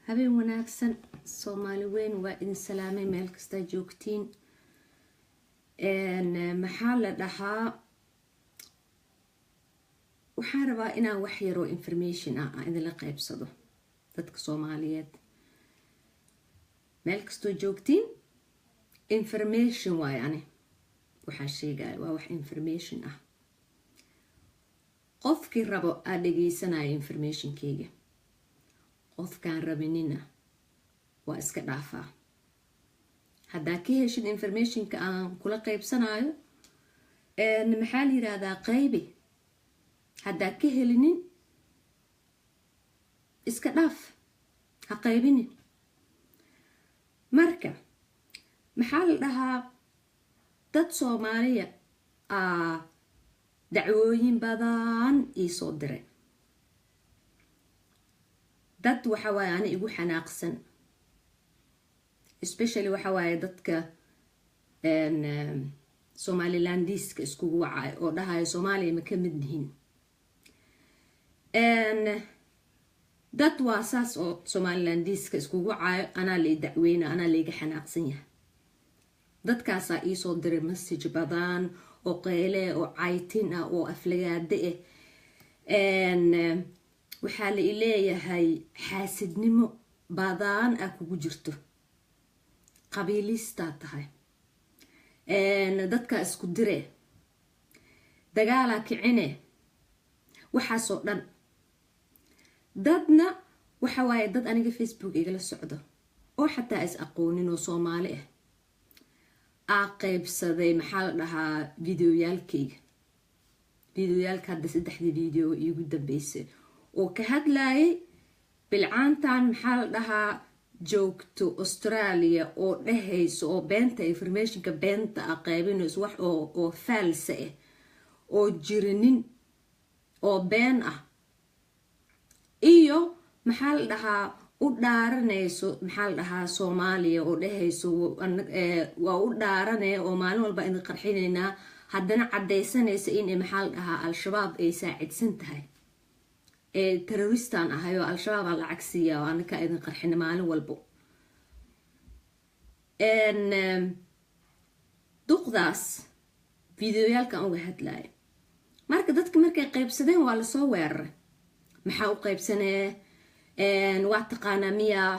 Habeen wanaagsan, Soomaali weyn, waa idin salaamay meel kastaa joogtiin. Maxaa la dhahaa, waxaan rabaa inaan wax yaroo information ah aan idinla qaybsado. Dadka Soomaaliyeed meel kastoo joogtiin, information waaye. Ani waxaa sheegaya waa wax information ah. Qofkii rabo aad dhegeysanaya informationkeyga, qofkaan rabinina waa iska dhaafaa. Haddaa ka heshid informationka aan kula qaybsanayo, maxaa la yiraahdaa, qaybi. Haddaa ka helinin, iska dhaaf, ha qaybinin. Marka, maxaa la dhahaa, dad Soomaaliya aa dacwooyin badan iisoo diray. Dad waxa waaye ani igu xanaaqsan, especially waxa waaye dadka Somalilandiska iskugu wacayo oo dhahayo Soomaaliya ma ka mid nihin. Dad waa saas oo Somalilandiska iskugu wacayo, anaa lay dacweyna, anaa layga xanaaqsan yahay. Dadkaasaa iisoo diray message badan oo qeyle oo caytin ah oo aflagaade ah. Waxaa la ileeyahay xaasidnimo badan ah kugu jirto, qabiilistaa tahay, dadkaa isku dire, dagaalaa kicine, waxaasoo dhan. Dadna waxa waaye dad aniga Facebook igala socdo oo xataa is aqoonin oo Soomaali ah aa qaybsaday, maxaa la dhahaa, videoyaalkayga, videoyaalka hadda saddexdii video iigu dambeysay oo ka hadlayay bilcaantan, maxaa la dhahaa, joogto Australia oo dhehayso oo beenta, informationka beenta ah qaybinayso, wax oo false ah oo jirinin oo been ah, iyo maxaa la dhahaa, u dhaaranayso, maxaa la dhahaa, Soomaaliya oo dhehayso waa u dhaaranaya oo maalin walba idin qarxinaynaa, haddana caddaysanaysa in, maxaa la dhahaa, Al-Shabaab ay saacidsan tahay, ee terroristan ahay oo Al-Shabaab aa lacag siiya oo anaka idin qarxina maalin walbo. Duqdaas videoyaalkan uga hadlaya. Marka dadka markay qaybsadeen waa lasoo weeraray. Maxaa u qaybsanee? Waa taqaanaa miyaa?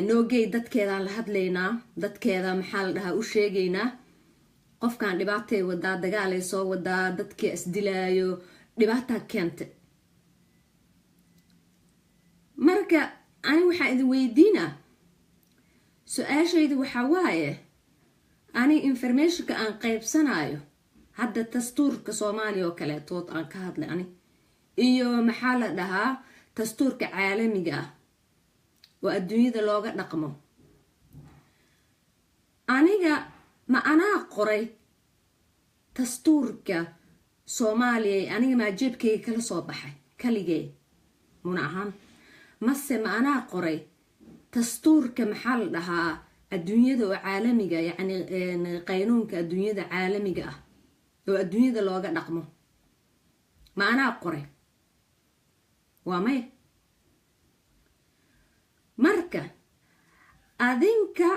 Noogey, dadkeedaan la hadlaynaa, dadkeeda, maxaa la dhahaa, u sheegaynaa qofkan dhibaatay wadaa, dagaalay soo wadaa, dadkii isdilaayo, dhibaataa keentay. Marka ani waxaa idin weydiinaa, su-aashayda waxaa waaye, ani informationka aan qaybsanayo hadda, dastuurka Soomaaliya oo kaleetood aan ka hadlay ani, iyo maxaa la dhahaa, dastuurka caalamiga ah oo adduunyada looga dhaqmo, aniga ma anaa qoray dastuurka Soomaaliya? Aniga maa jeebkayga kala soo baxay kaligee muna ahaan, mase ma anaa qoray dastuurka, maxaa la dhahaa, adduunyada oo caalamiga, yacni qaynuunka adduunyada caalamiga ah oo adduunyada looga dhaqmo, ma anaa qoray? Waa maya. Marka adinka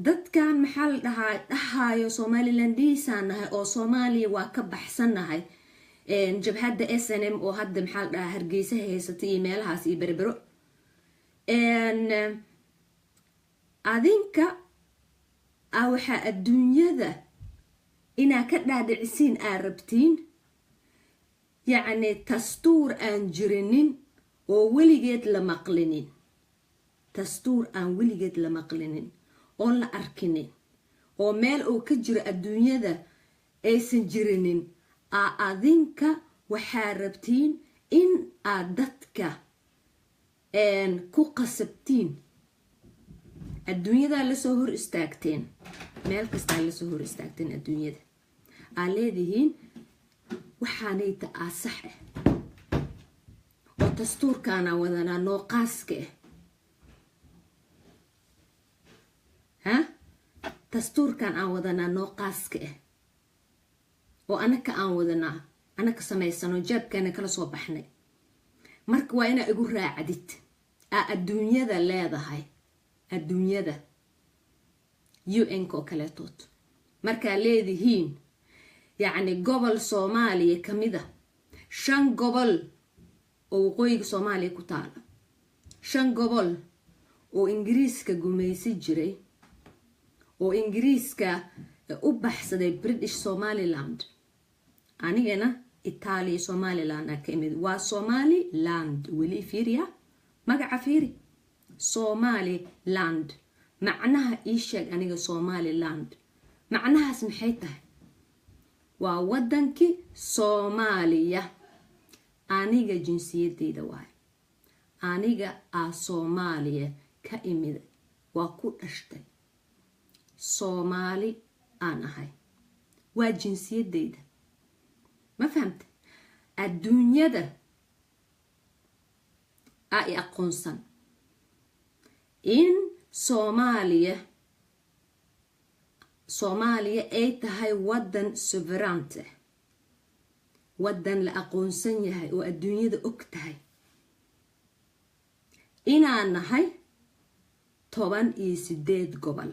dadkan, maxaa la dhahaa, dhahaayo Somalilandisaan nahay oo Soomaaliya waa ka baxsannahay, jabhadda SNM oo hadda, maxaa la dhahaa, Hargeysa haysata iyo meelahaas iyo Berbero, adinka a waxaa adduunyada inaa ka dhaadhicisiin aa rabtiin, yacni dastuur aan jirinin oo weligeed la maqlinin, dastuur aan weligeed la maqlinin oon la arkinin oo meel uu ka jiro adduunyada aysan jirinin aa adinka waxaa rabtiin in aad dadka ku qasabtiin. Adduunyadaa lasoo hor istaagteen, meel kastaa lasoo hor istaagteen, adduunyada aa leedihiin waxaanayta aa sax ah oo dastuurkaana wadanaa nooqaaska ah. Ha, dastuurkan aan wadanaa nooqaaska ah oo anaka aan wadanaa, anaka samaysano, jeebkeena kala soo baxnay. Marka waa inaa igu raacdid. Aa adduunyada leedahay, adduunyada UN-ka oo kaleetood markaa leedihiin, yacni gobol Soomaaliya ka mid a, shan gobol oo waqooyiga Soomaaliya ku taala, shan gobol oo Ingiriiska gumaysi jiray, oo Ingiriiska u baxsaday British Somaliland, anigana Itaaliya Somaliland aa ka imid. Waa Somaliland. Weli fiiriya magaca, fiiri Somaliland macnaha. Ii sheeg aniga, Somaliland macnahaas maxay tahay? Waa wadankii Soomaaliya. Aniga jinsiyadeyda waay, aniga aa Soomaaliya ka imid, waa ku dhashtay, Soomaali aan ahay, waa jinsiyadeyda. Ma fahamte? Adduunyada aa i aqoonsan in Soomaaliya ay tahay wadan sovereign, wadan la aqoonsan yahay oo adduunyada og tahay inaan nahay 18 gobol.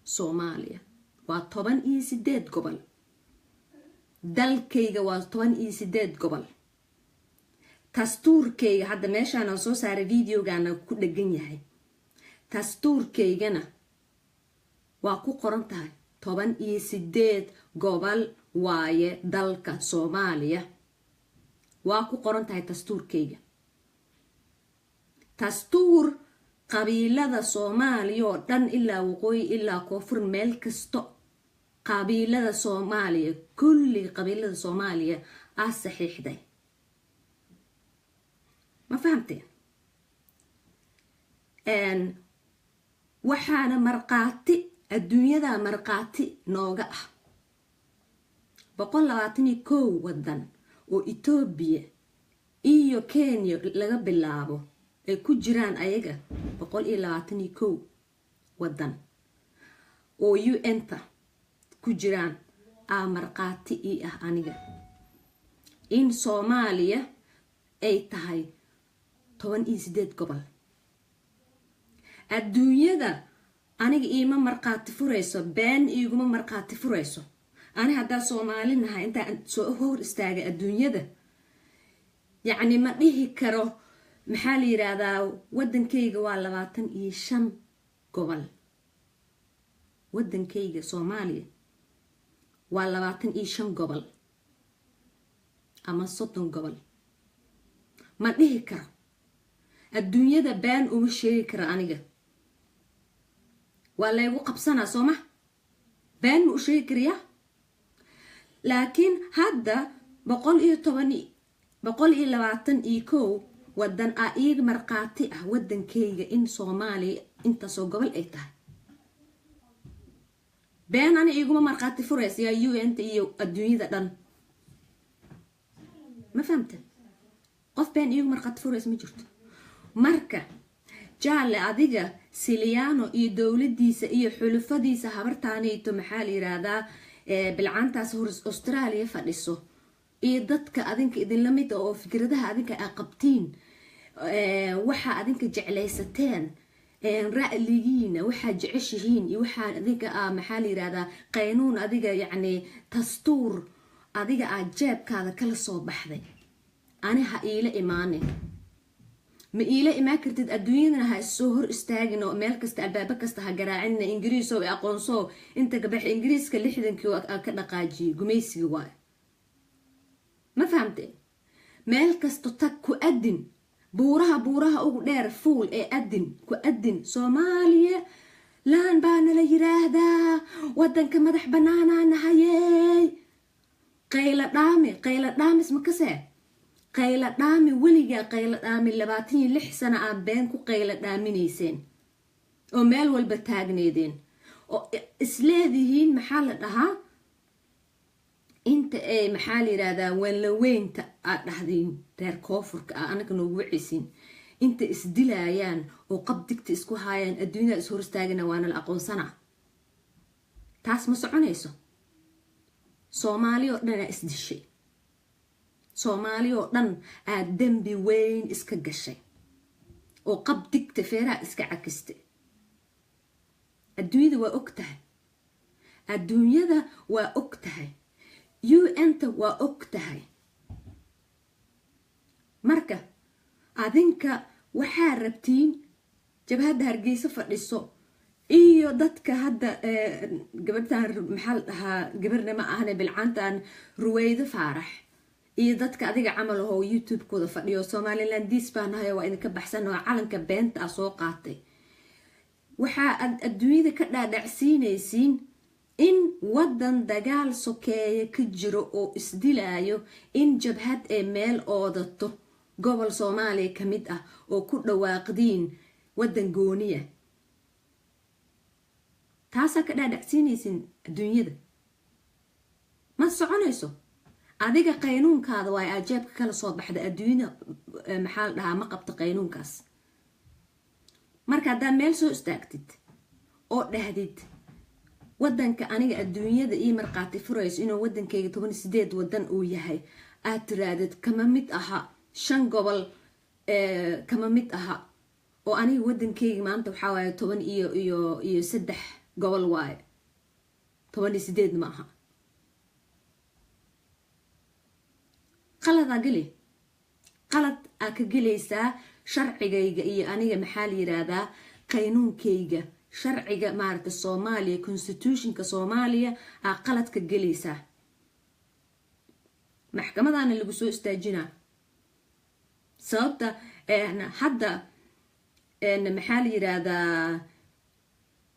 Soomaaliya waa 18 gobol. Dalkayga waa 18 gobol. Dastuurkayga hadda meeshaanaan soo saaray, videogaana ku dhegan yahay, dastuurkaygana waa ku qoran tahay 18 gobol waaye dalka Soomaaliya. Waa ku qoran tahay dastuurkayga. Dastuur qabiilada Soomaaliya oo dhan, ilaa waqooyi ilaa koonfur, meel kasto qabiilada Soomaaliya, kulli qabiilada Soomaaliya aa saxiixday. Ma fahamteen? Waxaana markhaati, adduunyada markhaati nooga ah 121 wadan oo Etoobiya iyo Kenya laga bilaabo ay ku jiraan ayaga, 121 wadan oo UN-ta ku jiraan aa markhaati ii ah aniga in Soomaaliya ay tahay 18 gobol. Adduunyada aniga iima markhaati furayso, been iiguma markhaati furayso. Ani haddaa Soomaali nahay, intaan soo hor istaagay adduunyada, yacni ma dhihi karo, maxaa la yiraahdaa, wadankayga waa 25 gobol, wadankayga Soomaaliya waa 25 gobol ama 30 gobol. Ma dhihi karo, adduunyada been uma sheegi karo aniga, waa laygu qabsanaa. Soo ma been ma u sheegi karayaa? Laakiin hadda 110, 121 wadan aa iiga markhaati ah wadankayga in Soomaaliya intaasoo gobol ay tahay. Been ani iiguma markhaati furaysa yaa UN-ta iyo adduunyada dhan. Ma fahamta? Qof been iigu markhaati furaysa ma jirto. Marka jaalle, adiga Siliano iyo dowladiisa iyo xulufadiisa, habartaaniito, maxaa la yiraahdaa, bilcaantaas hor Australia fadhiso, iyo dadka adinka idinla mid ah oo fikradaha adinka aa qabtiin, waxaa adinka jeclaysateen, ra'ligiina, waxaa jeceshihiin iyo waxaa adinka ah, maxaa la yirahdaa, qaynuun adiga, yacni dastuur adiga aad jeebkaada kala soo baxday, ani ha iila imaanin. Ma iila imaan kartid. Adduunyadana ha issoo hor istaagin oo meel kasta albaabo kasta ha garaacina. Ingiriisow aqoonso, inta gabax Ingiriiska 60-kii ka dhaqaajiyay gumaysigii waay. Ma fahamte? Meel kasto tag, ku adin buuraha, buuraha ugu dheer fuul ee adin, ku adin "Soomaaliya laan baa nala yiraahdaa, wadanka madax banaanaa nahayey." Qayla dhaami, qayla dhaamis makasee, qayla dhaami weligaa, qayla dhaami. 26 sano aa been ku qayla dhaaminayseen oo meel walba taagneedeen oo isleedihiin, maxaa la dhahaa, inta ay, maxaa la yirahdaa, waanlaweynta aad dhahdiin, reer koonfurka ah anaka noogu wacaysiin, inta isdilaayaan oo qabdigta isku haayaan, adduunyada is hor istaagana, waana la aqoonsanaa. Taas ma soconayso. Soomaali oo dhan aa isdishay, Soomaali oo dhan aad dembi weyn iska gashay. Oo qab digta feeraha iska cakiste. Adduunyada waa og tahay, adduunyada waa og tahay, UN-ta waa og tahay. Marka adinka waxaa rabtiin jabhadda Hargeysa fadhiso iyo dadka hadda gabadhan, maxaa la dhahaa, gabarna ma ahne, bilcaantan Ruweydo Faarax iyo dadka adiga camal ahoo YouTube-kooda fadhiyo, "Somalilandis baa nahay, waa idinka baxsan," oo calanka beenta ah soo qaatay, waxaa aad adduunyada ka dhaadhacsiinaysiin in wadan dagaal sokeeye ka jiro oo isdilaayo in jabhad ee meel oodato gobol Soomaaliya ka mid ah oo ku dhawaaqdiin wadan gooniya. Taasaa ka dhaadhacsiinaysin adduunyada. Ma soconayso. Adiga qaynuunkaada waa ajeebka kala soo baxda. Adduunyada, maxaa la dhahaa, ma qabto qaynuunkaas. Marka haddaa meel soo istaagtid oo dhahdid wadanka aniga adduunyada ii marqaati furayso inuu wadankayga 18 wadan uu yahay, aad tiraadid kama mid aha, shan gobol kama mid aha, oo aniga wadankayga maanta waxaa waaye toban iyo saddex gobol waaye, 18 ma aha, qaladaa geli, qalad aa ka gelaysaa sharcigayga iyo aniga, maxaa la yiraahdaa, qaynuunkayga, sharciga maaragta Soomaaliya, constitutionka Soomaaliya aa qalad ka gelaysaa. Maxkamadaana lagu soo istaajinaa. Sababta hadda, maxaa la yiraahdaa,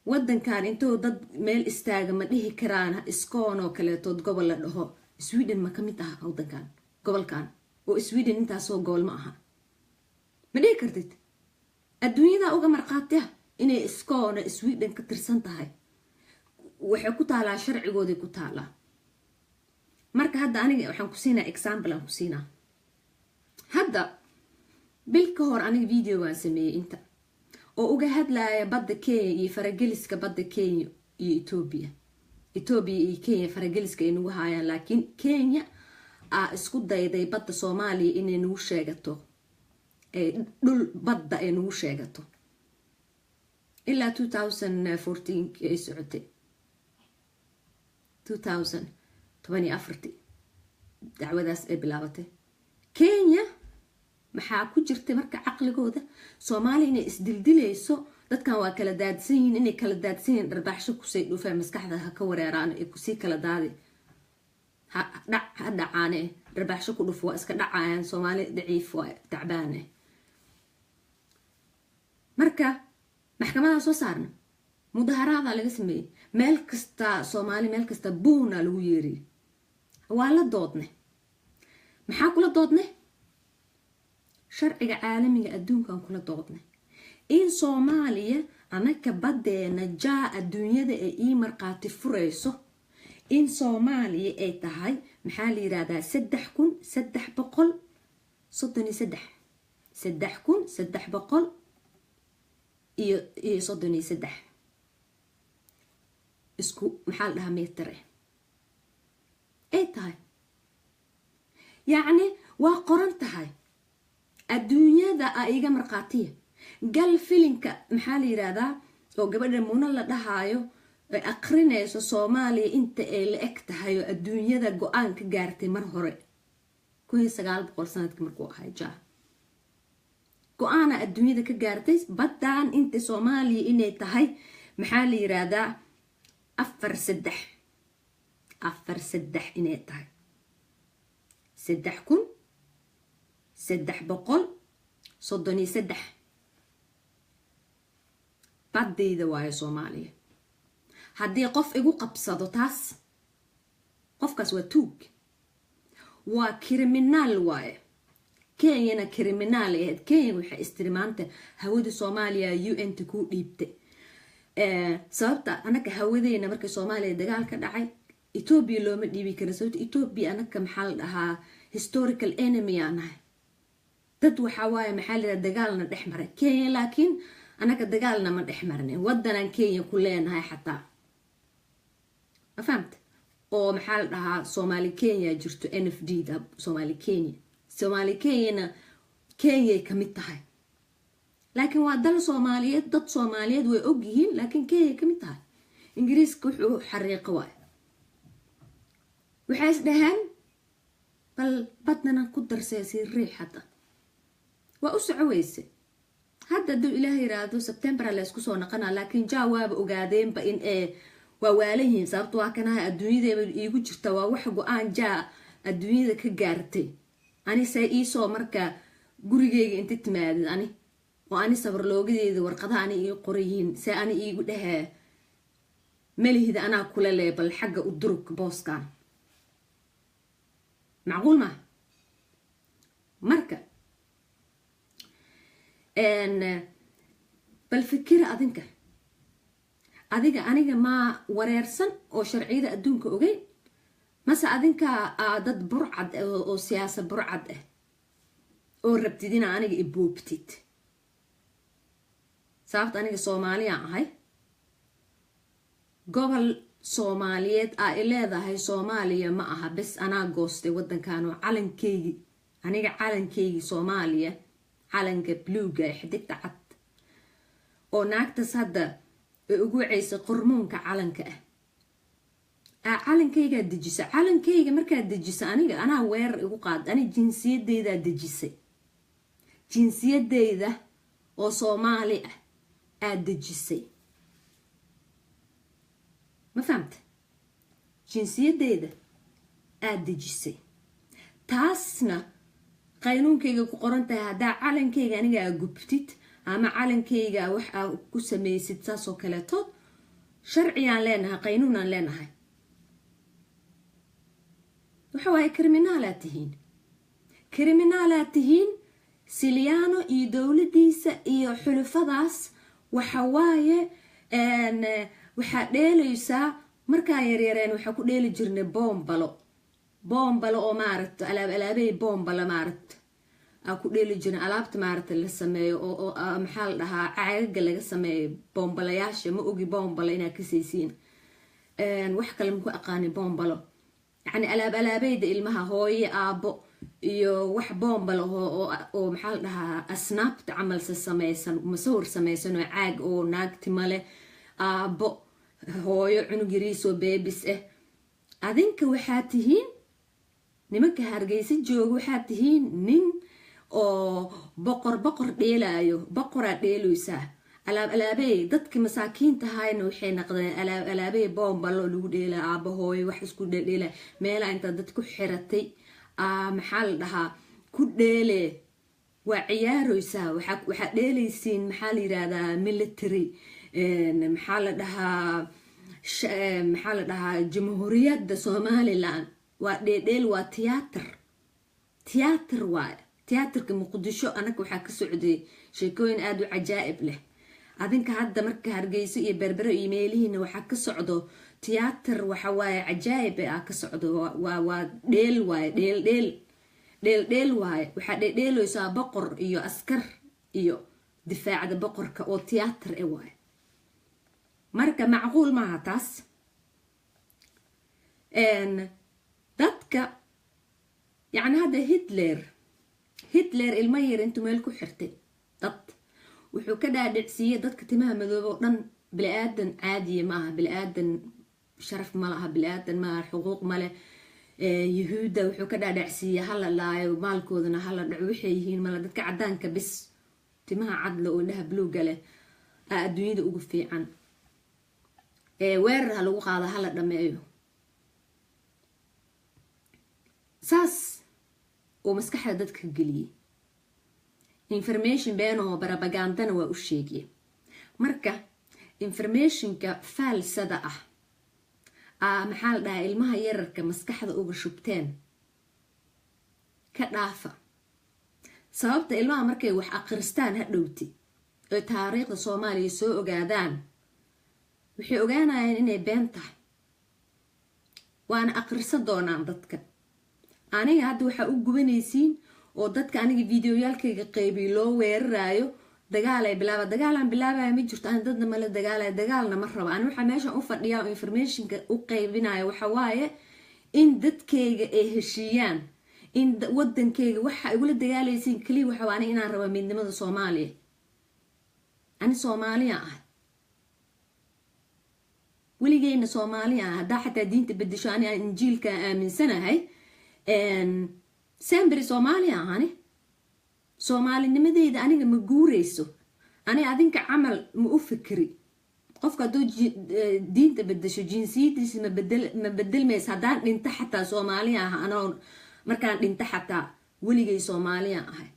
wadankan intuu dad meel istaaga ma dhihi karaan iskoon oo kaleetood gobol la dhaho Sweden ma ka mid ah wadankan, gobolkan oo Sweden intaasoo gobol ma aha, ma dhihi kartid. Adduunyadaa uga marqaatiah inay iskoona Sweden ka tirsan tahay. Waxay ku taalaa sharcigooday ku taalaa. Marka hadda aniga waxaan ku siinaa example aan ku siinaa. Hadda bil ka hor aniga video waan sameeyey inta oo uga hadlaya badda Kenya iyo farageliska badda Kenya iyo Etoobiya, Etoobiya iyo Kenya farageliska ay nagu haayaan. Laakiin Kenya aa isku dayday badda Soomaaliya inay nagu sheegato, dhul badda ay nagu sheegato. Ilaa 2014 ay socotay, 2014 dacwadaas ay bilaabatay. Kenya maxaa ku jirtay marka caqligooda? Soomaaliya inay isdildilayso, dadkan waa kala daadsan yihiin, inay kala daadsan yihiin, dharbaaxsho kusay dhufeen, maskaxda ha ka wareeraan, ay kusii kala daadi ha dhacaane, dharbaaxsho ku dhuf, waa iska dhacayaan. Soomaali daciif, waa tacbaane. Marka maxkamadaa soo saarna, mudaharaadaa laga sameeyey meel kasta, Soomaali meel kasta buuna lagu yeeriyey. Waa la doodne. Maxaa kula doodne? Sharciga caalamiga adduunkan kula doodne in Soomaaliya anaka baddeena jaa adduunyada ay ii marqaati furayso in Soomaaliya ay tahay, maxaa la yirahdaa, 3333, 3333 isku, maxaa la dhahaa, mitir ay tahay. Yacni waa qoran tahay, adduunyada a iga markhaatiya. Gal filinka, maxaa la yiraahdaa, oo gabadha Muna la dhahaayo ay aqrinayso Soomaaliya inta ay la eg tahay oo adduunyada go-aan ka gaartay mar hore, 1900 sanadkii markuu ahay ja go-aana adduunyada ka gaartay baddan inta Soomaaliya inay tahay, maxaa la yiraahdaa, afar saddex, afar saddex inay tahay, 3333 baddayda waayo Soomaaliya. Haddii qof igu qabsado taas, qofkaas waa tuug, waa criminal waaye. Kenyana criminal ahayd. Kenya waxay istiri maanta hawada Soomaaliya UN-ta kuu dhiibtay. Sababta anaka hawadeena markay Soomaaliya dagaal ka dhacay Etoobiya looma dhiibi karin, sababta Etoobiya anaka, maxaa la dhahaa, historical enemy aa nahay. Dad waxaa waaye, maxaa la yidhaha, dagaalna dhex maray Kenya, laakiin anaka dagaalna ma dhex marnin. Wadanaan Kenya ku leenahay xataa, ma fahamta, oo maxaa la dhahaa, Soomaali Kenya jirto, NFD da Soomaali Kenya, Soomaali Kenyana Kenyay kamid tahay. Laakiin waa dal Soomaaliyeed, dad Soomaaliyeed way ogyihiin, laakiin Kenya ka mid tahay. Ingiriiska wuxuu xariiqo waay. Waxay is dhaheen bal badnana ku darsee sii riix. Hadda waa u soco weyse. Hadda hadduu Ilaah yiraahdo Sebtembera laysku soo naqanaa, laakiin jaa waaba ogaadeenba in ee waa waalan yihiin. Sababto waa kanaha adduunyadeeba iigu jirta, waa wax go-aan jaa adduunyada ka gaartay. Ani see iisoo marka gurigeyga inta timaadid, ani oo ani sabarloogadeeda warqadaha ani ii qorayihiin, see ani iigu dhahee malihida anaa kula lee bal xagga u durug booskan? Macquul maaha. Marka bal fikira adinka, adiga aniga maa wareersan oo sharciyada adduunka ogeyn, mase adinka dad burcad oo siyaasa burcad ah oo rabtid inaa aniga iboobtid? Sababta aniga Soomaaliya ahay, gobol Soomaaliyeed aa i leedahay Soomaaliya ma aha. Bes anaa goostay wadankan oo calankeygi, aniga calankeygi Soomaaliya, calanka bluuga ee xidigta cad oo naagtas hadda ay ugu wacaysa qormoonka calanka ah aa calankaygaa dejisa. Calankayga markaad dejisa, aniga anaa weerar igu qaad. Ani jinsiyadeydaa dejisay, jinsiyadeyda oo Soomaali ah aad dejisay, ma fahamta? Jinsiyadeyda aad dejisay, taasna qaynuunkayga ku qoran tahay. Haddaa calankayga aniga aa gubtid ama calankayga wax aa ku samaysid saasoo kaleetood, sharciyaan leenahay, qaynuunaan leenahay. Waxa waaye criminal-aad tihiin, criminal-aad tihiin. Siliano iyo dowladiisa iyo xulufadaas waxa waaye waxaa dheelaysaa. Markaan yaryareen waxaa ku dheeli jirnay boombalo, boombalo oo maaragta alaab alaabey, boombalo maaragta aa ku dheeli jirnay, alaabta maaragta la sameeyo oo maxaa la dhahaa, caagaga laga sameeyo boombalayaasha. Ma ogi boombalo inaad kasaysiin, wax kale maku aqaani boombalo, yacni alaab alaabeyda ilmaha, hooye, aabo iyo wax boombalo oo maxaa la dhahaa, asnaabta camalse sameysan, masawir sameysan oo caag oo naagtima leh, aabo, hooyo, cunug yariisoo babies ah. Adinka waxaa tihiin nimanka Hargeysa jooga, waxaa tihiin nin oo boqor boqor dheelaayo, boqoraa dheeloysaa alaab alaabey. Dadki masaakiinta ahayna waxay naqdeen alaab alaabey boombalo lagu dheelaa, aabo, hooyo wax isku dheeldheela meelaa intaa dad ku xiratay, maxaa la dhahaa, ku dheele, waa ciyaaroysaa. Waxaa dheelaysiin, maxaa la yirahdaa, military, maxaa la dhahaa, maxaa la dhahaa, Jamhuuriyadda Somaliland. Waa dheeldheel, waa tiyaatar, tiyaatar waay. Tiyaatarka Muqdisho annaga waxaa ka socday sheekooyin aada u cajaa'ib leh. Adinka hadda marka Hargeyso iyo Berbero iyo meelihiina waxaa ka socdo tiyaatar, waxa waaye cajaa'ib ah ka socdo. Waa dheel waaye, dheel dheel dheel dheel waaye. Waxaa dheeldheeloysaa boqor iyo askar iyo difaacda boqorka oo tiyaatar e waaye. Marka macquul maaha taas. Dadka yacni hadda Hitler ilmo yar intuu meel ku xirtay dad, wuxuu ka dhaadhicsiiyey dadka timaha madoobe oo dhan bili-aadan caadiya ma aha, bili-aadan sharaf ma laha, bili-aadan maaha, xuquuq male. Yuhuudda wuxuu ka dhaadhacsiiyey hala laayo, maalkoodana hala dhaco, waxay yihiin male, dadka cadaanka bis, timaha cadle oo indhaha buluuga leh aa adduunyada ugu fiican, weerar ha lagu qaado, hala dhameeyo. Saas uu maskaxda dadka geliyey, information beenahoo barabagandana waa u sheegaya. Marka informationka faalsada ah maxaa la dhahaa, ilmaha yararka maskaxda uga shubteen ka dhaafa. Sababta ilmaha markay wax akhristaan ha dhowti oy taariikhda Soomaaliya soo ogaadaan, waxay ogaanayaan inay been tahay, waana akhrisan doonaan dadka. Aniga hadda waxaa u gubanaysiin oo dadka aniga videoyaalkayga qeybiy loo weeraraayo, dagaalay bilaaba, dagaalaan bilaabaya ma jirto. Ani dadna mala dagaalaya, dagaalna ma rabo. Ani waxaa meeshan u fadhiyaa oo informationka u qeybinayo waxa waaye in dadkayga ay heshiiyaan, in wadankayga waxa igula dagaalaysiin kaliya waxa waa aniga inaan rabo midnimada Soomaaliya. Ani Soomaaliya ah, weligeyna Soomaaliya ah. Haddaa xataa diinta bedesho, ani aan Injiilka aaminsanahay, semberi Soomaaliya ahani. Soomaalinimadeyda aniga ma guureyso. Ani adinka camal ma u fikri. Qofka hadduu diinta bedesho, jinsiyadiisa ma bedelmaysa. Haddaan dhinto xataa Soomaaliya ah. Anoo markaan dhinto xataa weligay Soomaaliya ahay.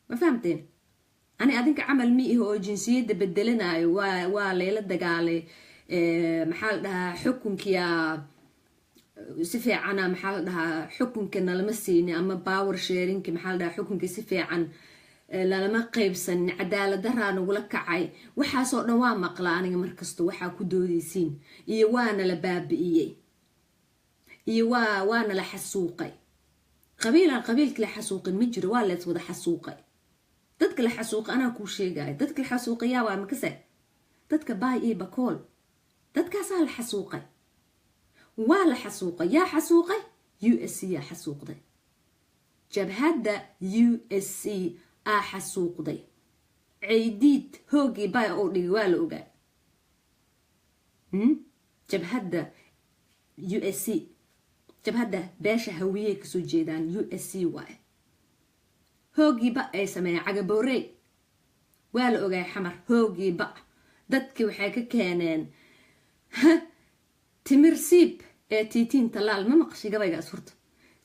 Ma fahamteen? Ani adinka camal ma ihi oo jinsiyadda bedelanayo. Waa layla dagaalay, maxaa la dhahaa, xukunkiya si fiicana, maxaa la dhahaa, xukunka nalama siini ama power sharingki, maxaa la dhahaa, xukunka si fiican lalama qaybsanin, cadaalad daraa nagula kacay. Waxaasoo dhan waa maqla aniga markasta. Waxaa ku doodeysiin iyo waana la baabi'iyey iyo waana la xasuuqay. Qabiilaan qabiilka la xasuuqin ma jiro, waa lees wada xasuuqay. Dadka la xasuuqay anaa kuu sheegaya. Dadka la xasuuqayaa waa makase dadka Baay iyo Bakool. Dadkaasaa la xasuuqay, waa la xasuuqay. Yaa xasuuqay? USC yaa xasuuqday. Jabhadda USC aa xasuuqday. Ceydiid hoogii Baay oo dhigay waa la ogaa. Jabhadda USC, jabhadda beesha Hawiyey kasoo jeedaan, USC waay. Hoogiiba ay sameeyeen Cagaboorey waa la ogaay. Xamar hoogiiba dadkii waxay ka keeneen timir siib ee tiitiin tallaal. Ma maqashay gabaygaas hurta?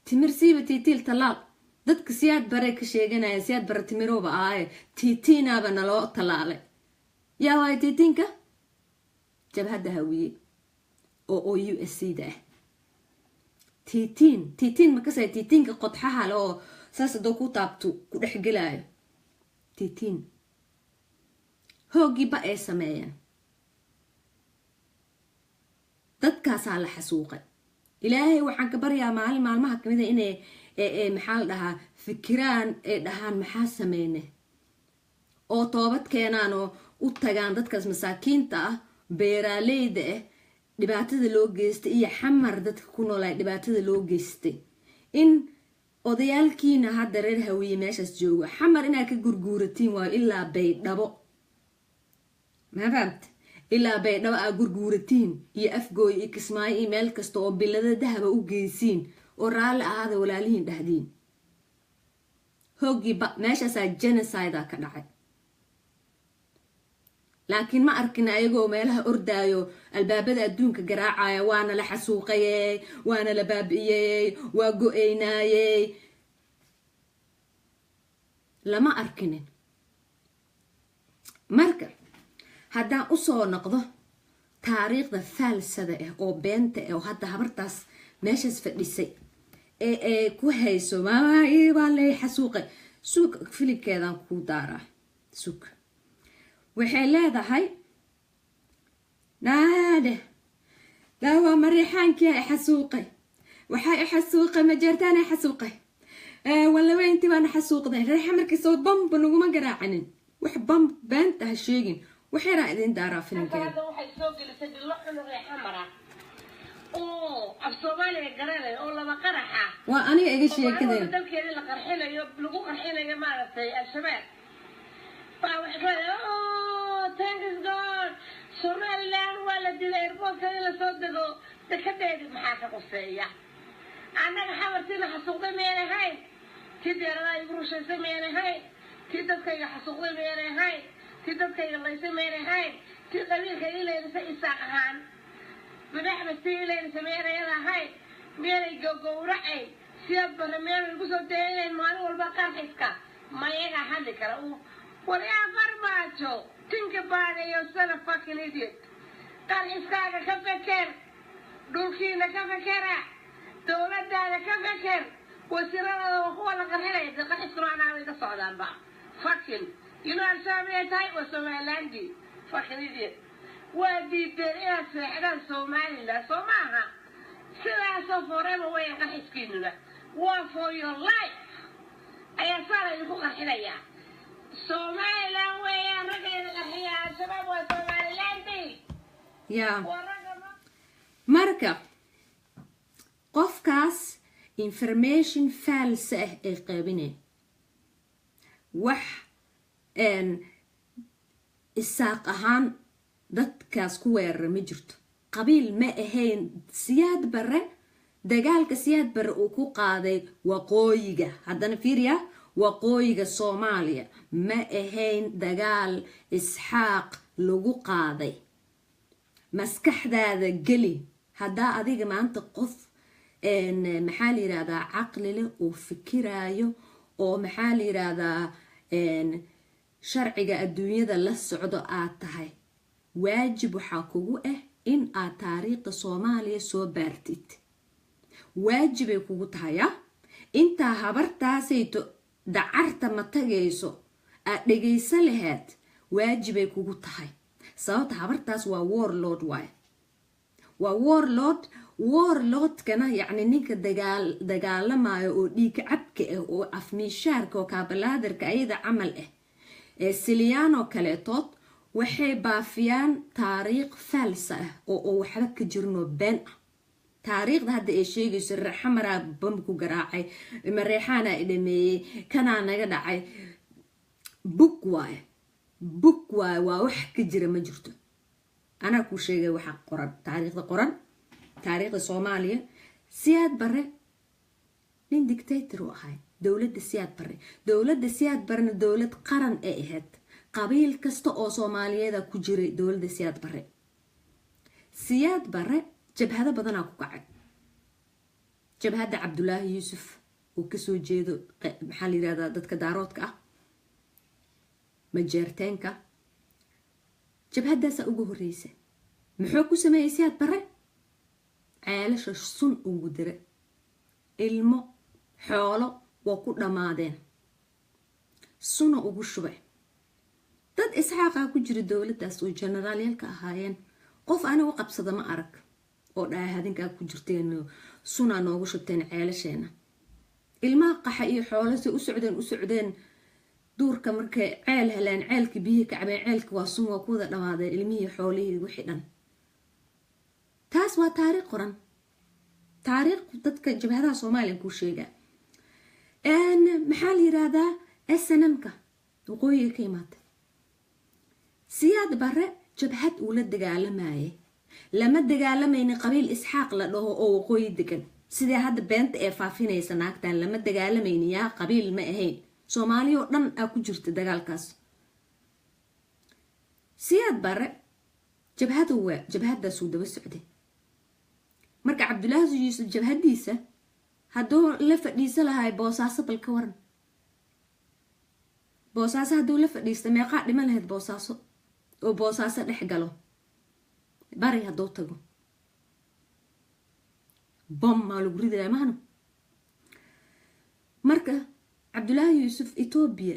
Timir siiba tiitiin tallaal. Dadka Siyaad Bare ka sheeganaya, Siyaad Bare timirooba aaye, tiitiinaaba naloo tallaalay. Yaa waaya tiitiinka? Jabhadda Hawiye oo USC da ah. Tiitiin, tiitiin makasay, tiitiinka qodxaha le oo saas hadoo ku taabto ku dhexgelaayo. Tiitiin hooggiiba ay sameeyeen, dadkaasaa la xasuuqay. Ilaahay waxaan ka baryaa maalin maalmaha kamida inay, maxaa la dhahaa, fikiraan ay dhahaan maxaa sameyne, oo toobad keenaan oo u tagaan dadkaas masaakiinta ah, beeraaleyda ah, dhibaatada loo geystay, iyo Xamar dadka ku noolay dhibaatada loo geystay. In odayaalkiina hadda reer Hawiye meeshaas joogo Xamar inaad ka gurguuratiin waayo ilaa Baydhabo. Ma fahamte? Ilaa Baydhabo aa gurguuratiin iyo Afgooy iyo Kismaayo iyo meel kasta oo bilada dahaba u geysiin oo raalli ahaada walaalihiin dhahdiin. Hooggiiba meeshaasaa genocide ka dhacay, laakiin ma arkin ayagoo meelaha ordaayo, albaabada adduunka garaacaya, waana la xasuuqayey, waana la baabi'iyey, waa go-eynaayey. Lama arkinin. Marka haddaan usoo noqdo taariikhda faalsada ah oo beenta ah oo hadda habartaas meeshaas fadhisay ee ku hayso, waa lay xasuuqay, suug filibkeedaan kuu daaraa. Sug, waxay leedahay naadhe daawaa Mariixaankii i xasuuqay, waxaa i xasuuqay Majeertaan i xasuuqay, Wallaweyntii baana xasuuqday. Reexa markiisoo bamba naguma garaacinin. Wax bamb beenta ha sheegin. Wax yaraa idin daaraa filimkeeda. Hadda waxay soo gelisay dhilo cunug ee Xamara oo af Soomaaliga garanay oo laba qaraxa waa aniga iga oo maalin walba sheekadeen. Dalkeedii la qarxinayo, lagu qarxinayo maaragtay Al-Shabaab baa waxay leedahay, "Oh, thanks God, Somaliland waa la dilay, airportka in lasoo dego dekadeedii." Maxaa ka quseeya annaga? Xamartiina xasuuqday miyaan ahayn? Tii diyaaradaha igu rushaysay miyaan ahayn? Tii dadkayga xasuuqday miyaan ahayn? Tii dadkayga laysay miyaan ahayn? Tii qabiilka ii leydisay Isaaq ahaan madaxda tii ii leydisay miyaan ayada ahayn? Miyaanay gowgowracay Siyaad Bare? Miyaanay igu soo daynayn maalin walba qarxiska? Mayagaa hadli kara? Waryaa Farmaajo, think about it, you son of fucking idiot. Qarxiskaaga ka feker, dhulkiina ka fekera, dowladaada ka feker, wasiiradooda waa kuwa la qarxinaya. Dee qarxiskuna anaa way ka socdaanba. Fucking, you know, Al-Shabaab inay tahay waa Somalilandi. Fucking idiot. Waa diideen inaad seexdaan Somaliland, soo maaha? Sidaasoo forever weyan. Qarxiskiinuna waa for your life ayaa saana idinku qarxinayaa. Somaliland weeyaan ragga idin qarxiya. Al-Shabaab waa Somalilandi. Waa ragga Marka qofkaas information false ah ay qaybineen wax. Isaaq ahaan dadkaas ku weerara ma jirto. Qabiil ma ahayn. Siyaad Bare, dagaalka Siyaad Bare uu ku qaaday waqooyiga, haddana fiiriya, waqooyiga Soomaaliya, ma ahayn dagaal Isxaaq lagu qaaday. Maskaxdaada geli. Haddaa adiga maanta qof, maxaa la yirahdaa, caqli leh oo fikiraayo oo, maxaa la yirahdaa, sharciga adduunyada la socdo aad tahay, waajib waxaa kugu ah in aad taariikhda Soomaaliya soo baartid. Waajibay kugu tahaya intaa habartaasayto dacarta ma tagayso aad dhegayso lahayd. Waajibay kugu tahay, sababta habartaas waa warlord waay, waa warlord. Warlordkana, yacni ninka dagaalamayo oo dhiig cabka ah oo afmiishaarka oo kaabalaadarka ayada camal ah ee Silyaanoo kaleetood, waxay baafiyaan taariikh faalsa ah oo waxba ka jirinoo been ah. Taariikhda hadda ay sheegayso, Xamaraa bam ku garaacay, Mareexaana i dhameeyey, kanaa naga dhacay, bug waaye, bug waaye. Waa wax ka jira ma jirto. Anaa kuu sheegay waxaa qoran, taariikhda qoran, taariikhda Soomaaliya. Siyaad Bare nin dictator u ahay. Dowladda Siyaad Bare, dowladda Siyaad Barena dowlad qaran ay ahayd. Qabiil kasta oo Soomaaliyeeda ku jiray dowladda Siyaad Bare. Siyaad Bare jabhado badanaa ku kacay. Jabhadda Cabdulaahi Yuusuf uu kasoo jeedo, maxaa la yirahdaa, dadka Daaroodka ah, Majeerteenka, jabhaddaasaa ugu horreysa. Muxuu ku sameeyey Siyaad Bare? Ceelasha sun ugu dira, ilmo, xoolo waa ku dhammaadeen, suna ugu shubay. Dad Isxaaqaa ku jira dowladdaas oo generaalyaalka ahaayeen. Qof anigu qabsada ma arag oo dhaha hadinkaa ku jirteen, sunaa noogu shubteen ceelasheena. Ilmaha qaxa iyo xoolo se u socdeen, u socdeen duurka, markay ceel heleen, ceelkii biyihii ka cabeen, ceelki waa sun, waa ku wada dhamaadeen ilmihii, xoolihii, wixii dhan. Taas waa taariikh qoran, taariikh dadka jabhadaha Soomaaliya kuu sheegaa. Maxaa la yiraahdaa, SNM-ka waqooyiga ka imaatay, Siyaad Bare jabhad uu la dagaalamayay lama dagaalamaynin qabiil Isxaaq la dhaho oo waqooyi degan, sidee hadda beenta ee faafinaysa naagtan. Lama dagaalamaynin yaa, qabiil ma ahayn. Soomaaliya oo dhan aa ku jirta dagaalkaas. Siyaad Bare jabhadu waa jabhadaasuu daba socday. Marka Cabdulaahi Yuusuf jabhadiisa hadduu la fadhiisa lahay Boosaaso, bal ka waran Boosaaso hadduu la fadhiista, meeqaa dhiman lahayd Boosaaso oo Boosaaso dhex galo? Bari hadduu tago, bom maa lagu ridi lahay mahano. Marka Cabdulaahi Yuusuf Etoobiya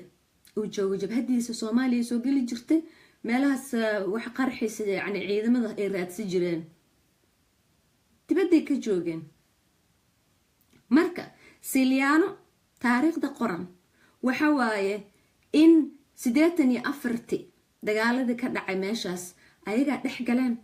uu joogo, jabhadiisa Soomaaliya soo geli jirtay, meelahaas wax qarxiisa, yani ciidamada ay raadsi jireen, dibadday ka joogeen. Marka Silyaano taariikhda qoran waxa waaye in 84-ti dagaaladii ka dhacay meeshaas ayagaa dhex galeen,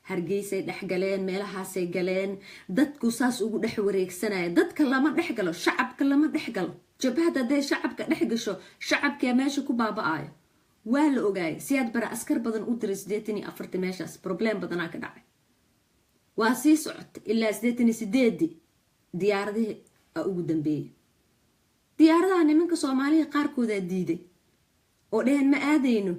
Hargeysay dhex galeen, meelahaasay galeen. Dadku saas ugu dhex wareegsanaya. Dadka lama dhex galo, shacabka lama dhex galo. Jabhad hadday shacabka dhex gasho, shacabkaa meesha ku baaba-ayo. Waa la ogaayay. Siyaad Bare askar badan u diray 84-ti, meeshaas problem badanaa ka dhacay. Waa sii socotay ilaa 88-dii diyaaradihii aa ugu dambeeyey. Diyaaradaha nimanka Soomaaliya qaarkoodaa diiday oo dheheen ma aadayno.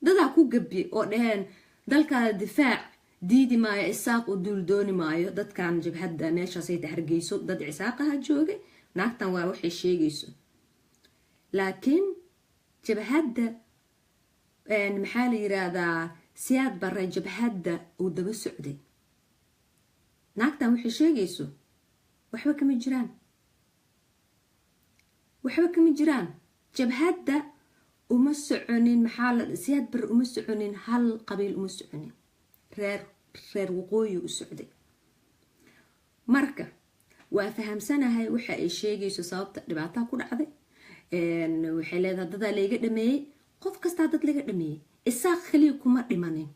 Dadaa ku gabiyey oo dhaheen dalkaada difaac, diidi maayo, Isaaq u duul dooni maayo. Dadkan jabhadda meeshaasay Hargeyso dad Cisaaqaha joogay. Naagtan waa waxay sheegayso, laakiin jabhadda, maxaa la yiraahdaa, Siyaad Bare jabhadda uu daba socday, naagtan waxay sheegayso waxba kama jiraan, waxba kama jiraan. Jabhadda uma soconin, maxaa la, Siyaad Bare uma soconin hal qabiil, uma soconin reer waqooyi u socday. Marka waa fahamsanahay waxa ay sheegayso, sababta dhibaataa ku dhacday. Waxay leedahay dadaa layga dhameeyey. Qof kastaa dad laga dhameeyey. Isaaq kaliya kuma dhimanin,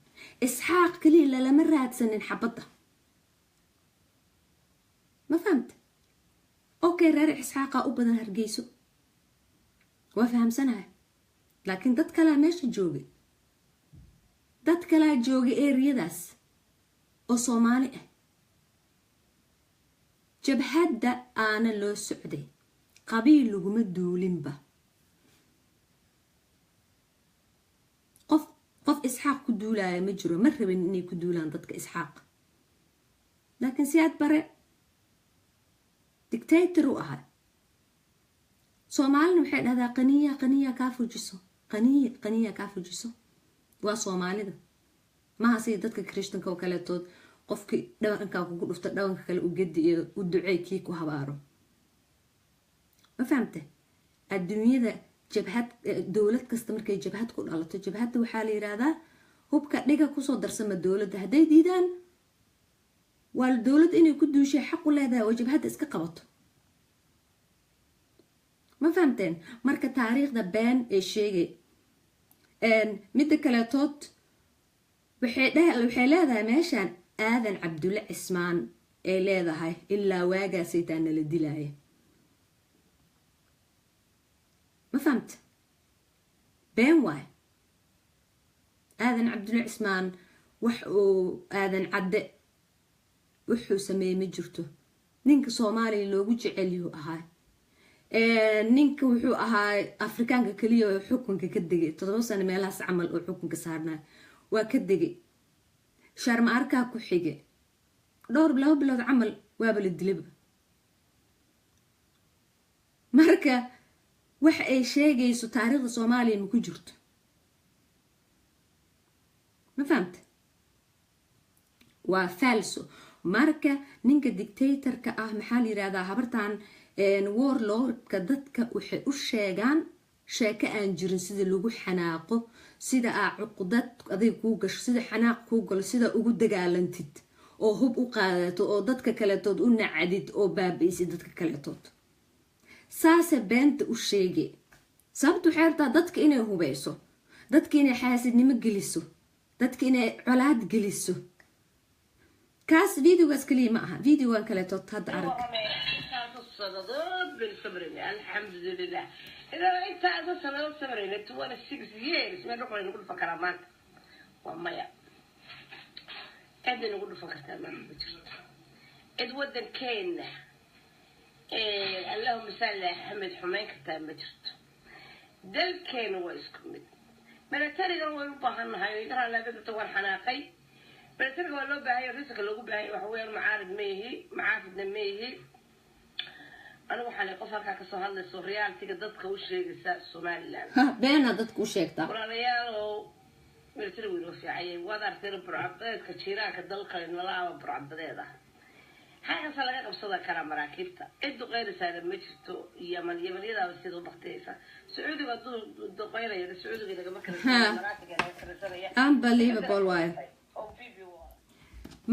Isxaaq kaliya lalama raadsanin xabadda, ma fahamta? Okay, reer Isxaaqa u badan Hargeyso, waa fahamsanahay, laakiin dad kalea meesha joogay. Dad kalaa jooga eriyadaas oo Soomaali ah. Jabhadda aana loo socday, qabiil laguma duulinba. Qof Isxaaq ku duulaya ma jiro. Ma rabin inay ku duulaan dadka Isxaaq, laakiin Siyaad Bare dictator u ahay. Soomaalina waxay dhahdaa qaniya qaniya kaa fujiso, qaniya qaniya kaa fujiso. Waa Soomaalida, maha sida dadka Kirishtanka oo kaleetood, qofkii dhabankaa kugu dhufto dhabanka kale u gedi iyo u ducey kii ku habaaro. Ma fahamte? Adduunyada jabhad, dowlad kasta markay jabhad ku dhalato, jabhadda waxaa la yiraahdaa hubka dhiga, kusoo darsama dowladda. Hadday diidaan, waa dowladda inay ku duushay xaq u leedahay oo jabhadda iska qabato. Ma fahamteen? Marka taariikhda been ee sheegay. Midda kaleetood, waxay leedahay meeshaan Aadan Cabdulle Cismaan ay leedahay ilaa waagaasaytaa nala dilaaya. Ma fahamte? Been waay. Aadan Cabdulle Cismaan wax uu Aadan Cadde wuxuu sameeyey ma jirto. Ninka Soomaaliya loogu jeceliyuu ahaa. Ninka wuxuu ahaa Afrikaanka keliya oo xukunka ka degay 7 sano meelahaas camal oo xukunka saarnaa, waa ka degay. Sharma Arkaa ku xige, dhowr 2 bilood camal waaba la dilaba. Marka wax ay sheegayso taariikhda Soomaaliya ma ku jirto. Ma fahamta? Waa falso. Marka ninka dictatorka ah, maxaa la yirahdaa, habartan warlordka, dadka waxay u sheegaan sheeko aan jirin, sida lagu xanaaqo, sida aa cuqdad adiga kuu gasho, sida xanaaq kuu galo, sida ugu dagaalantid oo hub u qaadato oo dadka kaletood u nacadid oo baabi'isid dadka kaletood. Saase beenta u sheegay. Sababta waxay rabtaa dadka inay hubeyso, dadka inay xaasidnimo geliso, dadka inay colaad geliso. Kaas videogaas kaliya ma aha, videogan kaleetood hadda arag. Sannadood baynu samraynay, alxamdulilah. Idaa intaasa sannadood samraynay, 26 years, meel dhulka nagu dhufan karaa maanta? Waa maya. Cid nagu dhufan kartaa maanta ma jirto. Cid waddankeena, allahuma salli Axmed, xumayn kartaa ma jirto. Dalkeena waa isku mid. Milatarigan waynu u baahan nahay. Igaralaabadata waan xanaaqay. Milatariga waa loo baahanya, riska loogu baahanya waxa weeyaan mucaarid ma yihi, mucaafidna ma yihi. Anigu waxaan qof halkaa kasoo hadlayso, realityga dadka u sheegaysa Somaliland. Beena dadka u sheegtaa. Walaalayaalow, milatarigu inoo fiicayay. Waad aragteen burcadbadeedka jiiraanka dalka nalaaba burcadbadeed ah. Halkaasa laga qabsada karaa maraakiibta. Cid duqeynaysaana ma jirto. Yaman, Yamanyadaaba sida u baktiyaysa. Sacuudiga hadduu duqeynaya, Sacuudiga nagama karaysanaya, naga karaysanaya. Unbelievable waayo.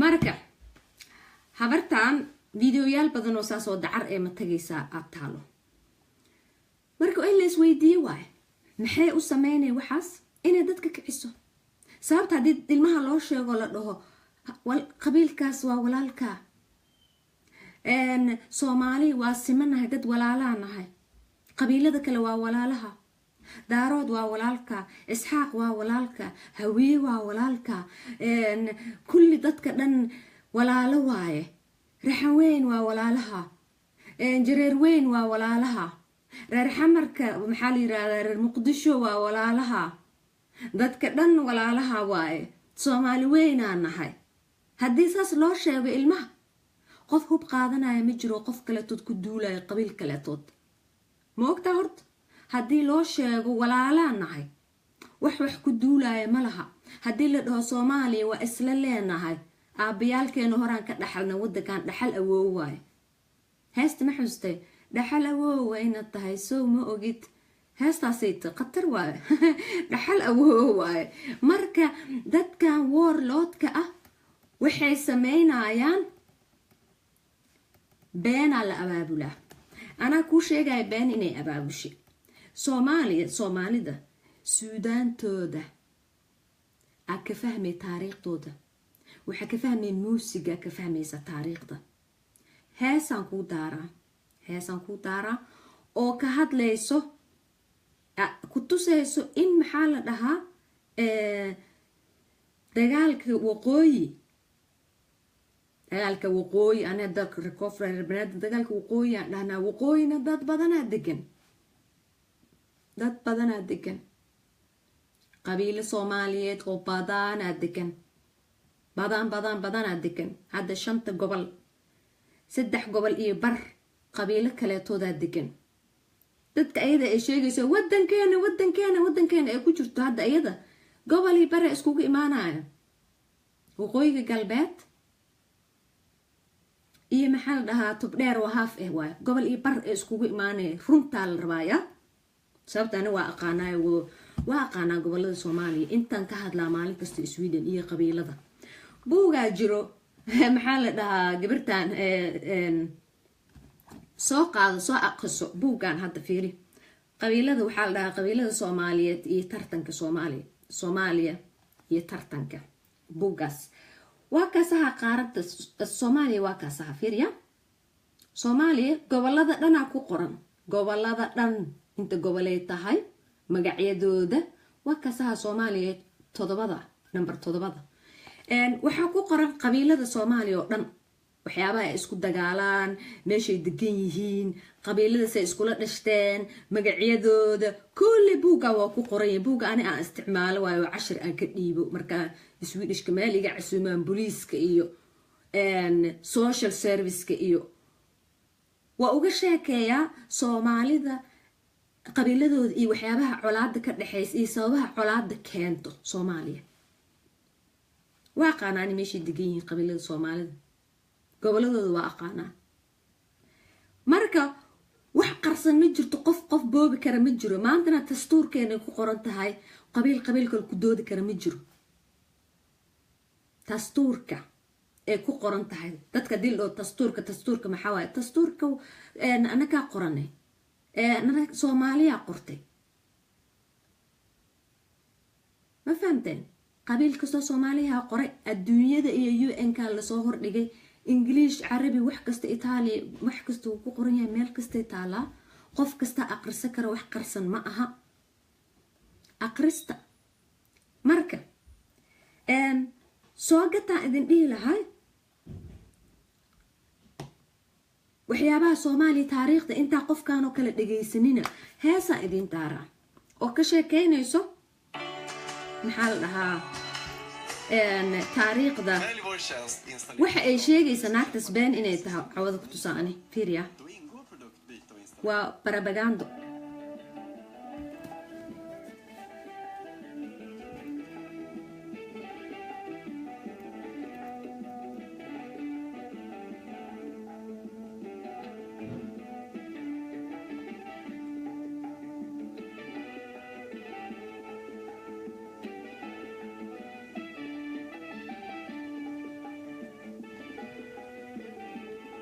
Marka habartan videoyaal badan oo saas oo dacar ee ma tagaysaa aad taalo. Marka in la isweydiiye waayo, maxay u sameynaya waxaas? Inay dadka kiciso. Sababta haddii ilmaha loo sheego, la dhaho qabiilkaas waa walaalka, Soomaali waa simanahay, dad walaalaa nahay, qabiilada kale waa walaalaha, Daarood waa walaalka, Isxaaq waa walaalka, Hawiye waa walaalka, kulli dadka dhan walaalo waaye, Raxan Weyn waa walaalaha, Jareer Weyn waa walaalaha, reer Xamarka, maxaa la yirahdaa, reer Muqdisho waa walaalaha, dadka dhan walaalaha waaye, Soomaali weynaa nahay. Haddii saas loo sheego ilmaha, qof hub qaadanaya ma jiro, qof kaletood ku duulayo qabiil kaletood. Ma ogtaa? Horta haddii loo sheego walaalaa nahay, wax ku duulaya ma laha. Haddii la dhaho Soomaaliya waa isla leenahay, aabbayaalkeena horaan ka dhaxalna wadankan, dhaxal awoow waaye. Heesta ma xustay? Dhaxal awoow inaad tahay sow ma ogid? Heestaasayta khatar waaye, dhaxal awoow waaye. Marka dadkan warlordka ah waxay sameynayaan beenaa la abaabulaa. Anaa kuu sheegaya been inay abaabushay Soomaaliya. Soomaalida suudaantooda aa ka fahmay, taariikhdooda waxaa ka fahmay, muusiga ka fahmaysa taariikhda. Heesaan kuu daaraa, heesaan kuu daaraa oo ka hadlayso, ku tusayso in maxaa la dhahaa. Dagaalka waqooyi, dagaalka waqooyi, ane dalka reer reer Banaadir, dagaalka waqooyi aan dhahnaa. Waqooyina dad badanaa degan, dad badanaa degan, qabiilo Soomaaliyeed oo badanaa degan, badan badan badanaa degan. Hadda shanta gobol, saddex gobol iyo bar qabiilo kaleetoodaa degan. Dadka ayada ay sheegayso wadankeena, wadankeena, wadankeena ay ku jirto, hadda iyada gobol iyo bare iskugu imaanaya, waqooyiga galbeed iyo maxaa la dhahaa, Tubdheer oo haaf ah waayo, gobol iyo bar ee iskugu imaanaya. Runtaa la rabaaya, sababta ani waa aqaanaayo, waa aqaanaa gobolada Soomaaliya intaan ka hadlaa maalin kasta Sweden iyo qabiilada. Buugaa jiro, maxaa la dhahaa, gabirtan soo qaado, soo aqriso buuggan. Hadda fiiri, qabiilada waxaa la dhahaa Qabiilada Soomaaliyeed iyo Tartanka Soomaaliya, Soomaaliya iyo Tartanka. Buuggaas waa kaasaha qaaradda Soomaaliya, waa kaasaha. Fiiriya, Soomaaliya gobolada dhanaa ku qoran, gobolada dhan inta gobolay tahay, magacyadooda waa kaasaha. Soomaaliya todobada, number toddobada, waxaa ku qoran qabiilada Soomaaliya oo dhan, waxyaabaha ay isku dagaalaan, meeshay degan yihiin, qabiiladaas ay iskula dhashteen, magacyadooda kulli buuggan waa ku qoranya. Buugga ani aan isticmaalo waayo, cashir aan ka dhiibo markaa Swedishka meel iga casuumaan, booliiska iyo social serviceka iyo waa uga sheekeeyaa Soomaalida qabiiladooda iyo waxyaabaha colaada ka dhexeysa iyo sababaha colaada keento. Soomaaliya waa aqaanaa ani meeshay degan yihiin qabiilada Soomaalida, goboladooda waa aqaanaa. Marka wax qarsan ma jirto, qof qof boobi kara ma jiro. Maantana dastuurkeenay ku qoran tahay, qabiil qabiil kale ku doodi kara ma jiro, dastuurka ee ku qoran tahay. Dadka dil oo dastuurka, dastuurka maxaa waaye? Dastuurka anakaa qoranay, Soomaaliyaa qortay, ma fahamteen? Qabiil kastoo Soomaaliyaha qoray, adduunyada iyo UN-ka lasoo hordhigay, Ingiliish, Carabi, wax kasta, Itaaliya, wax kasta uu ku qoran yahay, meel kastay taalaa, qof kasta aqrisan kara, wax qarsan ma aha, aqrista. Marka soo gataan idin dhihi lahay waxyaabaha Soomaaliya taariikhda. Intaa qofkan oo kale dhagaysanina, heesaa idin daaraa oo ka sheekeynayso, maxaa la dhahaa, taariikhda. Välj vår tjänst installera. Waxa ay sheegaysa naagtas been inay tahay, cawada ku tusaa ani. Fiiriya. Då ingår produkt byte och installation. Waa barabagando.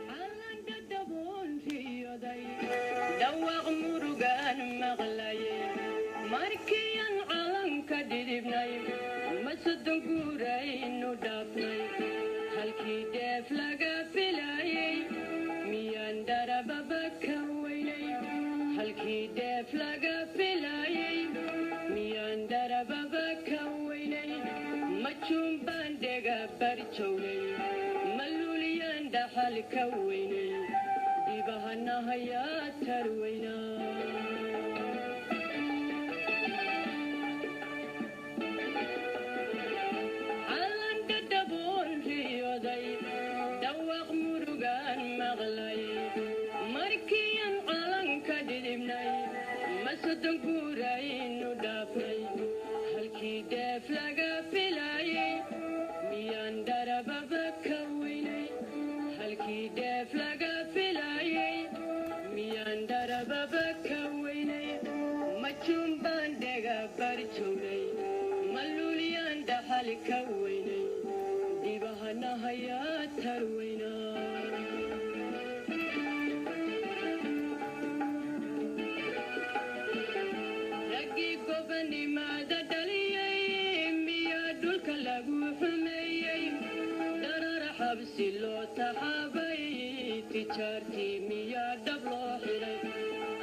Calanka daboolkiyoday, dhawaaq murugaan maqlaye, markiian calanka dhidibnay, masoddon guuraynu dhaafnay, halkii dheef laga filayey miyaan darababa ka weynay? Halkii dheef laga filayey miyaan darababa ka weynay? Ma juunbaan dhega barjownay? Ma luuliyaan dhaxal ka weynay? Dibahana hayaa tarweynaa. Calanka daboolriyooday, dhawaaq murugaan maqlay, markiian calanka dhidibnay, ma soddon guuraynu dhaafnay, halkii dheef laga filayey miyaan darababa ka weynay? Halkii dheef laga filayey miyaan darababa ka weynay? Ma juunbaan dhega barjownay? Ma luuliyaan dhaxal ka weynay? Dibahana hayaa tarweynaa. Raggii gobanimaada dhaliyey miyaa dhulka lagu xumeeyey? Dharar xabsi loo taxaabay, tijaartii miyaa dhab loo xiray?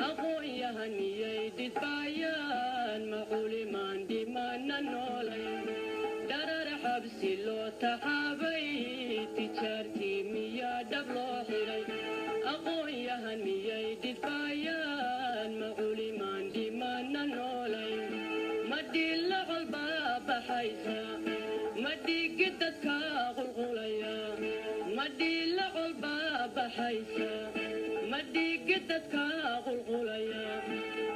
Aqoon-yahan miyay dhidbaayaan? Ma culimaan dhimaana noolay? Dharar xabsi Xabsi loo taxaabay, tijaartii miyaa dhab loo xiray? Aqoon-yahan miyay dhidbaayaan? Ma culimaan dhimaana noolayn? Ma dhilla colbaa baxaysa? Ma dhiigi dadka qulqulaya? Ma dhilla colbaa baxaysa? Ma dhiigi dadka qulqulaya?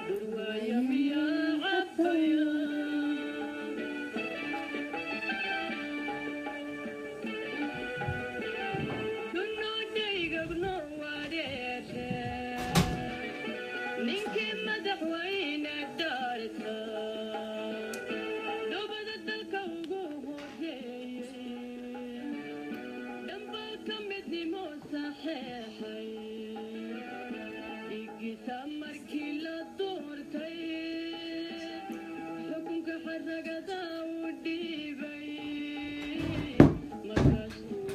Dhurwaaya miyaa cabaya? Ninkii madaxweyne dhaarta dhubada dalka ugu horeeyey, dhambalka midnimo saxeexay, dhigiisa markii la doortay, xukunka xaragada u dhiibay, markaastuu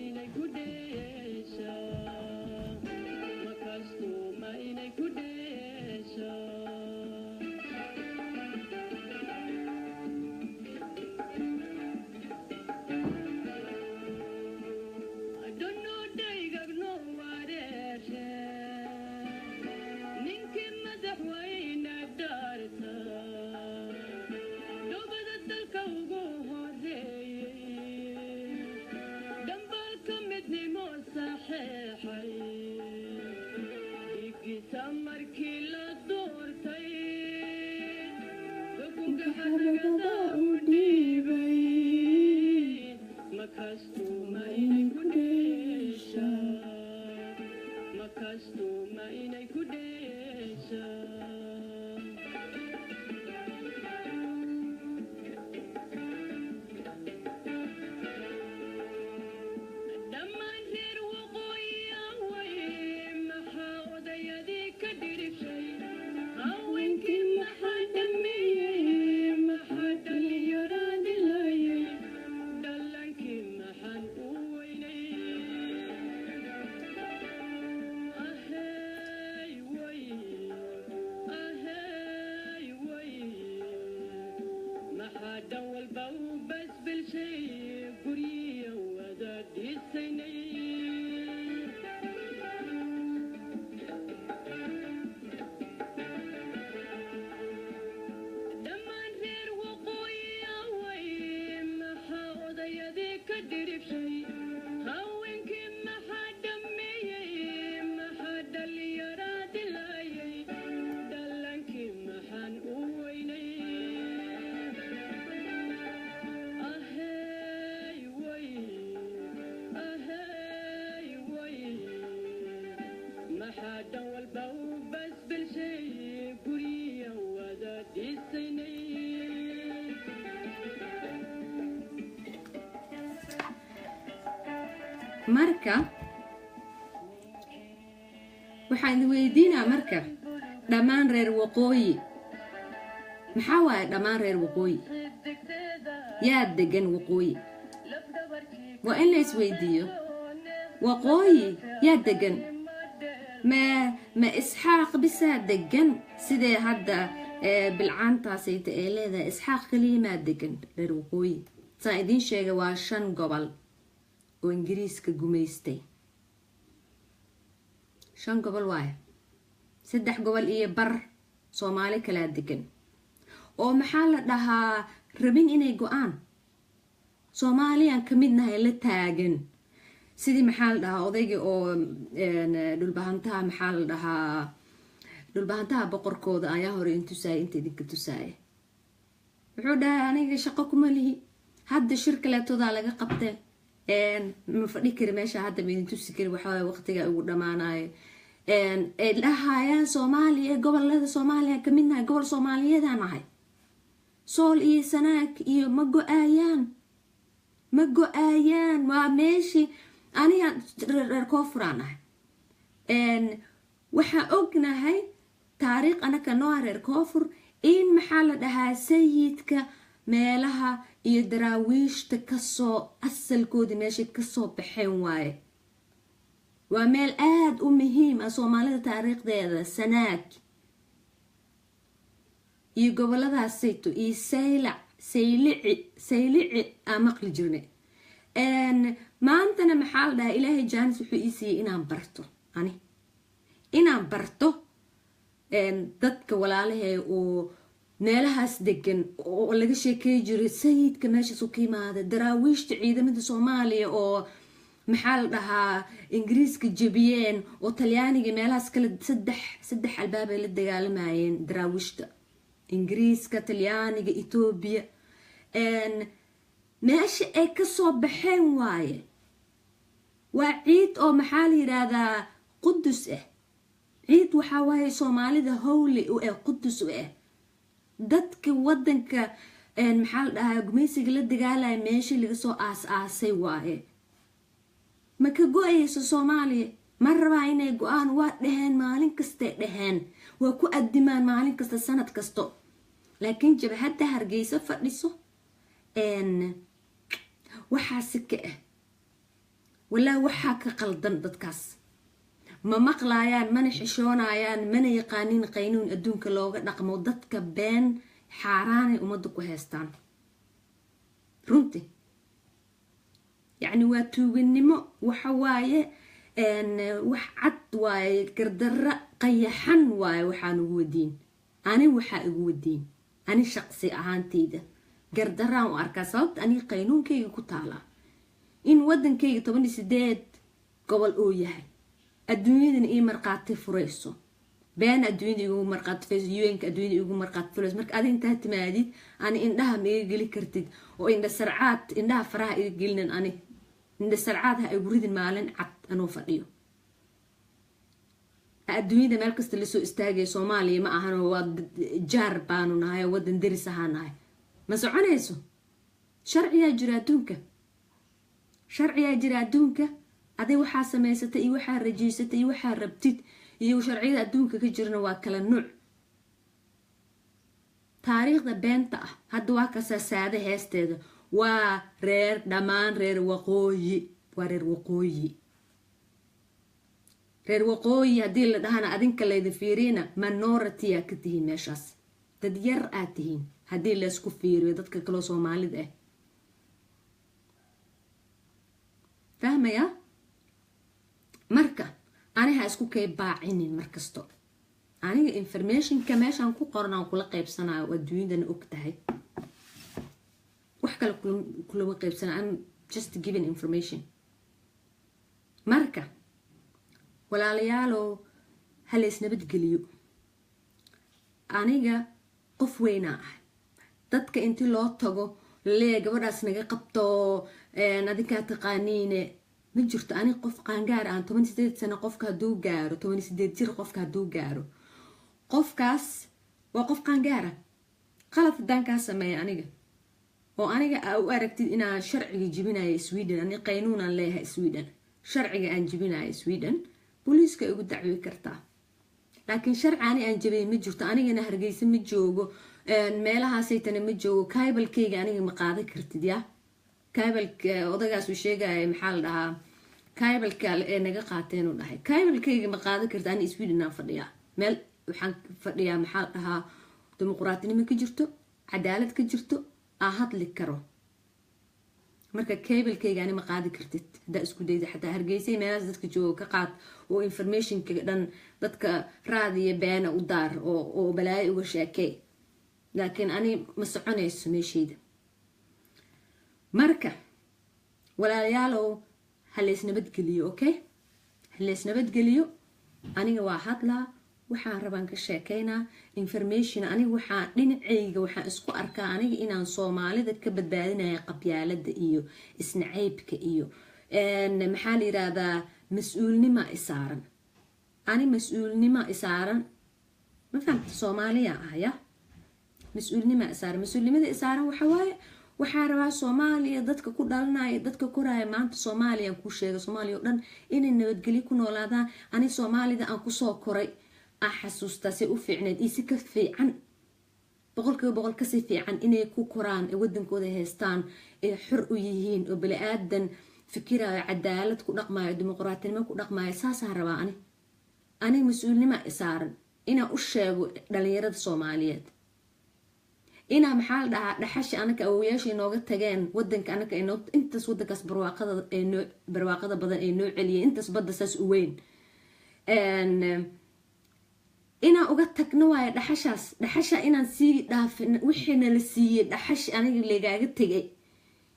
inay ku dheeshaa, markaastuu ma inay ku dheeshaa. Ninkii madaxweyne dhaarta dhubada dalka ugu horeeyey, dhambalka midnimo saxeexay, dhigiisa markii la doortay, xukunka xaragada u dhiibay, makastuu ma inay ku dheeshaa, makastuu ma inay ku dheeshaa. Dhammaan reer waqooyi away, maxaa odayadii ka dhiribshay? Haweenkii maxaa dhameeyey? Maxaa dhallinyaraa dilayay? Dhallankii maxaan u weynay? Ahey way, ahey way, maxaa dhan walba u basbelshay? Guryiya wada dhisaynay. Dhammaan reer waqooyi away, maxaa odayadii ka dhiribshay? Haweenkii maxaa dhameeyey? Maxaa dhallinyaraa dilayay? Dhallankii maxaan u weynay? Ahey way, ahey way, maxaa dhan walba u basbelshay? Guryiya wada dhisaynay. Marka waxaan idin weydiinaa, marka dhammaan reer waqooyi maxaa waaye? Dhammaan reer waqooyi, yaa degan waqooyi? Waa in la isweydiiyo, waqooyi yaa degan? Ma Isxaaq bisaa degan? Sidee hadda bilcaantaasayta ee leedahay, Isxaaq kaliya degan reer waqooyi? Saan idiin sheegay, waa shan gobol oo Ingiriiska gumaystay. Shan gobol waaye, saddex gobol iyo bar Soomaali kalaa degan, oo maxaa la dhahaa, rabin inay go-aan, Soomaaliyaan ka mid nahay la taagan. Sidii maxaa la dhahaa, odaygii oo Dhulbahantaha, maxaa la dhahaa, Dhulbahantaha boqorkooda ayaa hore in tusaaya, inta idinka tusaaya, wuxuu dhahay: "Aniga shaqo kuma lihi." Hadda shir kaleetoodaa laga qabtee, ma fadhi kari meesha, hadda ma idin tusi kari, waxawaaye waqtiga ugu dhamaanayo. Ay dhahayaan Soomaaliya, gobolada Soomaaliya ka mid nahay, gobol Soomaaliyeedaan nahay, Sool iyo Sanaag iyo ma go-aayaan, ma go-aayaan. Waa meeshii aniga reer koonfuraan ahay. Waxaan ognahay taariikh anaka nooa reer koonfur in maxaa la dhahaa, sayidka meelaha iyo Daraawiishta kasoo asalkoodii meeshay kasoo baxeen waaye. Waa meel aada u muhiim ah Soomaalida taariikhdeeda, Sanaag iyo goboladaasayto iyo Saylac. Saylici, Saylici aa maqli jirnay. Maantana maxaa la dhahaa, Ilaahay jaanis wuxuu ii siiyey inaan barto, ani inaan barto dadka walaalahee oo meelahaas degan oo laga sheekey jiray, sayidka meeshaas u ka yimaada, Daraawiishta, ciidamada Soomaaliya oo maxaa la dhahaa Ingiriiska jebiyeen oo Talyaaniga meelahaas kale saddex albaab ay la dagaalamayeen Daraawiishta, Ingiriiska, Talyaaniga, Etoobiya. Meesha ay kasoo baxeen waaye, waa ciid oo maxaa la yidhaahdaa qudus ah. Ciid waxaa waaye Soomaalida howli u ah, qudus u ah. Dadka wadanka maxaa la dhahaa gumaysiga la dagaalaya meeshii laga soo aas-aasay waaye. Ma ka go-ayso Soomaaliya, ma rabaa inay go-aan. Waa dhaheen, maalin kastay dhaheen, waa ku adimaan maalin kasta, sanad kasto. Laakiin jabhadda Hargeysa fadhiso waxaasi ka ah, walaa waxaa ka qaldan dadkaas. Ma maqlaayaan, mana xishoonayaan, mana yaqaanin qaynuun adduunka looga dhaqmo. Dadka been xaaraanay ummadda ku haystaan runti, yacni waa tuuganimo. Waxa waaye wax cad waaye, gardarra qayaxan waaye. Waxaan ugu wadiin ani, waxaa igu wadiin ani shaqsi ahaanteyda gardaraan u arkaa, sababta aniga qaynuunkayga ku taalaa in wadankayga 18 gobol uu yahay, adduunyadana ii marqaati furayso. Been adduunyada igu marqaati furayso, UN-ka adduunyada igu marqaati furayso. Marka adi intaa timaadid, ani indhaha ma iga geli kartid oo indha sarcaad indhaha faraha iga gelinin. Ani indha sarcaad ha igu ridin maalin cad anuu fadhiyo. Adduunyada meel kasta lasoo istaagaya Soomaaliya ma ahano, waa jaar baanu nahay oo wadan deris ahaa nahay. Ma soconayso. Sharciyaa jira adduunka, sharciyaa jira adduunka. Aday waxaa samaysatay iyo waxaa rajaysatay iyo waxaa rabtid iyo sharciyada adduunka ka jirana waa kala nuuc. Taariikhda beenta ah hadda waa kasaa. Saade heesteeda waa reer dhammaan reer waqooyi, waa reer waqooyi. Reer waqooyi haddii la dhahana, adinka laydin fiiriyana minority aa ka tihiin meeshaas, dad yar aad tihiin haddii laysku fiiriyo dadka kaloo Soomaalida ah. Fahmaya? Marka aniha isku kay baacinin markasto. Aniga informationka meeshaan ku qoran aan kula qaybsanayo oo adduunyadana og tahay, wax kale kulama qaybsanayo. I'm just giving information. Marka walaalayaalow, ha lays nabadgeliyo. Aniga qof weynaa ah. Dadka inti loo tago laleeyahay gabadhaas naga qabto, adinkaa taqaaniine, ma jirto. Aniga qof qaangaar aan 18 sano, qofka hadduu gaaro 18 jir, qofka hadduu gaaro, qofkaas waa qof qaangaara. Qalad haddaan kaa sameeya aniga oo aniga aa u aragtid inaan sharciga jibinayo Sweden, ani qaynuunaan leeyahay Sweden, sharciga aan jibinayo Sweden, booliiska igu dacwi kartaa. Laakiin sharci ani aan jabay ma jirto. Anigana Hargeysa ma joogo, meelahaasaytana ma joogo. Kaybalkayga aniga ma qaadan kartid. Ya kaybalka odagaasuu sheegaya, maxaa la dhahaa, kaybalka ee naga qaateen uu dhahay, kaybalkayga ma qaadan kartid. Ani Sweden aan fadhiyaa, meel waxaan fadhiyaa maxaa la dhahaa dimuqraatinimo ka jirto, cadaalad ka jirto, aan hadli karo. Marka cablekayga ani ma qaadi kartid. Haddaa isku dayda xataa Hargeysa meelahaas dadka jooga ka qaad oo informationka dhan dadka raadiya beena u daar oo balaayo uga sheekey, laakiin ani ma soconayso meeshayda. Marka walaalayaalow, ha lays nabadgeliyo, okay? Ha lays nabadgeliyo. Aniga waa hadlaa, waxaan rabaan ka sheekaynaa information. Aniga waxaa dhinacayga waxaan isku arkaa aniga inaan Soomaalida ka badbaadinaya qabyaalada iyo isnacaybka iyo maxaa la yiraahdaa mas-uulnima isaaran. Ani mas-uulnima isaaran, ma fahamta? Soomaaliya ah ya, mas-uulnima isaaran. Mas-uulnimada isaaran waxa waaye, waxaa rabaa Soomaaliya dadka ku dhalanaya, dadka koraya maanta, Soomaaliya ku sheega, Soomaaliya oo dhan inay nabadgelyo ku noolaadaan. Ani Soomaalida aan kusoo koray aan xasuustaa say u fiicneed iyo si ka fiican, 100% kasii fiican inay ku koraan, ee wadankooda haystaan, ee xor u yihiin, oo bani-aadan fikirayo, cadaalad ku dhaqmayo, dimuqraatinimo ku dhaqmayo. Saasaan rabaa ani. Aniga mas-uulnima isaaran inaan u sheego dhalinyarada Soomaaliyeed. Inaa, maxaa la dhahaa, dhaxasha anaka awowayaasha inooga tageen wadanka anaka inoo intaas wadankaas barwaaqada ee noo barwaaqada badan ee noo celiyay, intaas badda saas u weyn, inaan uga tagno waayo dhaxashaas. Dhaxasha inaan sii dhaafin, wixiina la siiyey, dhaxash aniga lagaaga tegay,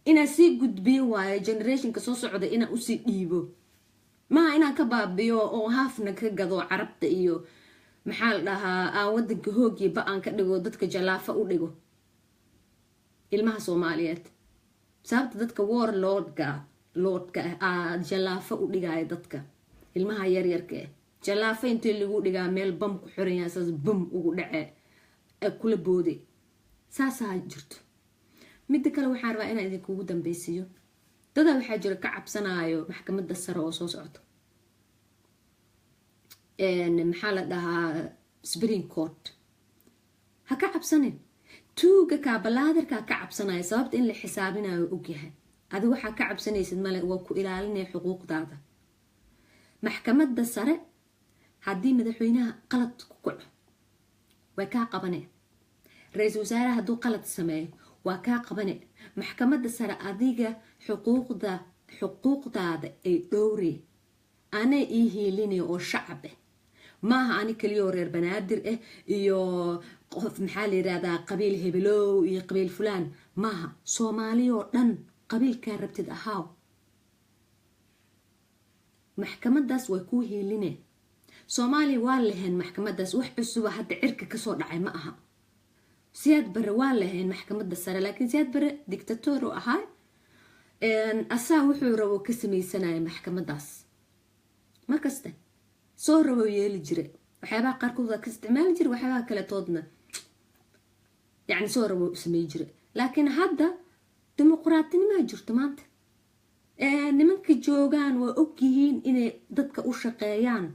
inaan sii gudbiyo waayo generationka soo socda, inaan usii dhiibo. Maaha inaan ka baabiyo oo haafna ka gado Carabta iyo, maxaa la dhahaa, aan wadanka hoogiyo ba aan ka dhigo, dadka jalaafa u dhigo, ilmaha Soomaaliyeed. Sababta dadka warlordka lordka ah jalaafa u dhigaayo dadka ilmaha yaryarka ah, jalaafa intii lagu dhigaa meel bam ku xiran yahay, saas bam ugu dhacee ee kula booday, saasaa jirto. Midda kale, waxaan rabaa inaan idinkugu dambeysiiyo, dadaa waxaa jira ka cabsanaayo maxkamadda sare oo soo socoto, maxaa la dhahaa, Supreme Court. Ha ka cabsanin. Tuuga kaabalaadirkaa ka cabsanaya, sababta in la xisaabinayo ogyahay. Adi waxaa ka cabsanaysid male, waa ku ilaalinaya xuquuqdaada. Maxkamadda sare haddii madaxweynaha qalad ku kaco, way kaa qabane. Ra-iisul wasaaraha hadduu qalad sameeyo, waa kaa qabane. Maxkamadda sare adiga xuquuqdaada ay dhowri, anay ii hiilinaya oo shacab ah. Maaha ani keliyaoo reer Banaadir ah iyo qof, maxaa la yirahdaa, qabiil hebelow iyo qabiil fulaan maaha. Soomaaliyoo dhan, qabiilkaa rabtid ahaaw, maxkamadaas way kuu hiiline. Soomaaliya waa lahayn maxkamadaas, wax cusuba hadda cirka kasoo dhacay ma aha. Siyaad Bare waa lahayn maxkamadda sare, laakiin Siyaad Bare dictator u ahaa, asaa wuxuu rabo ka sameysanaya maxkamadaas. Markaste soo rabo yeeli jire, waxyaabaha qaarkood waa ka isticmaali jire, waxyaabaha kaletoodna yacni soo rabo samey jire. Laakiin hadda dimuqraatinimaa jirto. Maanta nimanka joogaan waa ogyihiin inay dadka u shaqeeyaan.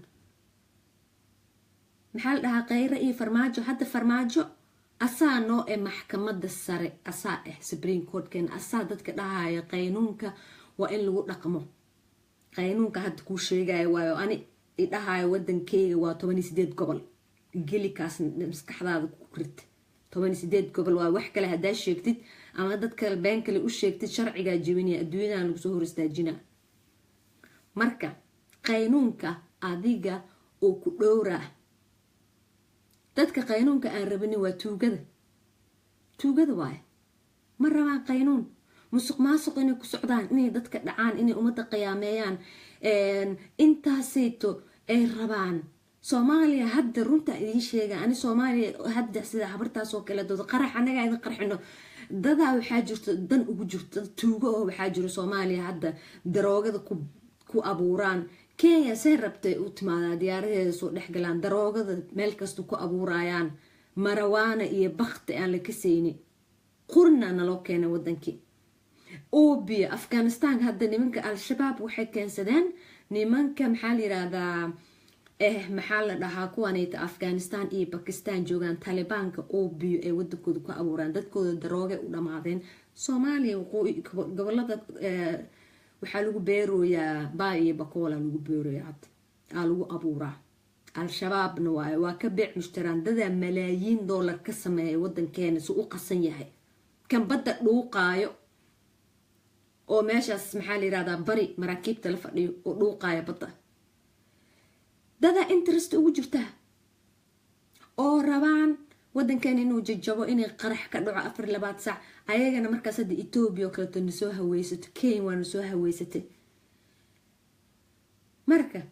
Maxaa la dhahaa, Kheyre iyo Farmaajo, hadda Farmaajo asaa noo eh maxkamadda sare, asaa ah Supreme Courtkeena, asaa dadka dhahaya qaynuunka waa in lagu dhaqmo. Qaynuunka hadda kuu sheegaya waayo ani idhahayo wadankeyga waa 18 gobol. Gelikaas maskaxdaada ku rid, 18 gobol waa. Wax kale haddaa sheegtid ama dad kale been kale u sheegtid, sharcigaa jebinaya, adduunyadan lagu soo hor istaajina. Marka qaynuunka adiga oo ku dhowraa, dadka qaynuunka aan rabinin waa tuugada. Tuugada waaye, ma rabaan qaynuun. Musuq maasuq inay ku socdaan, inay dadka dhacaan, inay ummadda qiyaameeyaan, intaasayto ay rabaan. Soomaaliya hadda runta idiin sheega, ani Soomaaliya hadda sida habartaasoo kale dad qarax anagaa idin qarxino. Dadaa waxaa jirto dan ugu jirto, dad tuugo oo waxaa jiro Soomaaliya hadda daroogada ku abuuraan. Kenya say rabtay u timaadaa, diyaaradeeda soo dhexgalaan, daroogada meel kasta ku abuurayaan, marawaana iyo bakti aan la kasaynin, qurna naloo keenay wadankii obiya. Afghanistan hadda nimanka Al-Shabaab waxay keensadeen nimanka, maxaa la yirahdaa, maxaa la dhahaa, kuwanayta Afghanistan iyo Bakistan joogaan, Talibaanka obiyo ay wadankooda ku abuuraan, dadkooda daroogay u dhamaadeen. Soomaaliya gobolada waxaa lagu beerooyaa baa iyo bakoola lagu beerooyaa, hadda aa lagu abuuraa. Al-Shabaabna waayo waa ka beec mushtaraan, dadaa malaayiin dollar ka sameeya wadankeena si u qasan yahay. Kan badda dhuuqaayo oo meeshaas, maxaa la yirahdaa, bari maraakiibta la fadhiyo oo dhuuqaayo badda, dadaa interest ugu jirtaa oo rabaan wadankan inuu jajabo, inay qarax ka dhaco 24 saac. Ayagana markaas hadda Etoobiya oo kaleeto na soo haweysato, Kenya waa na soo haweysatay. Marka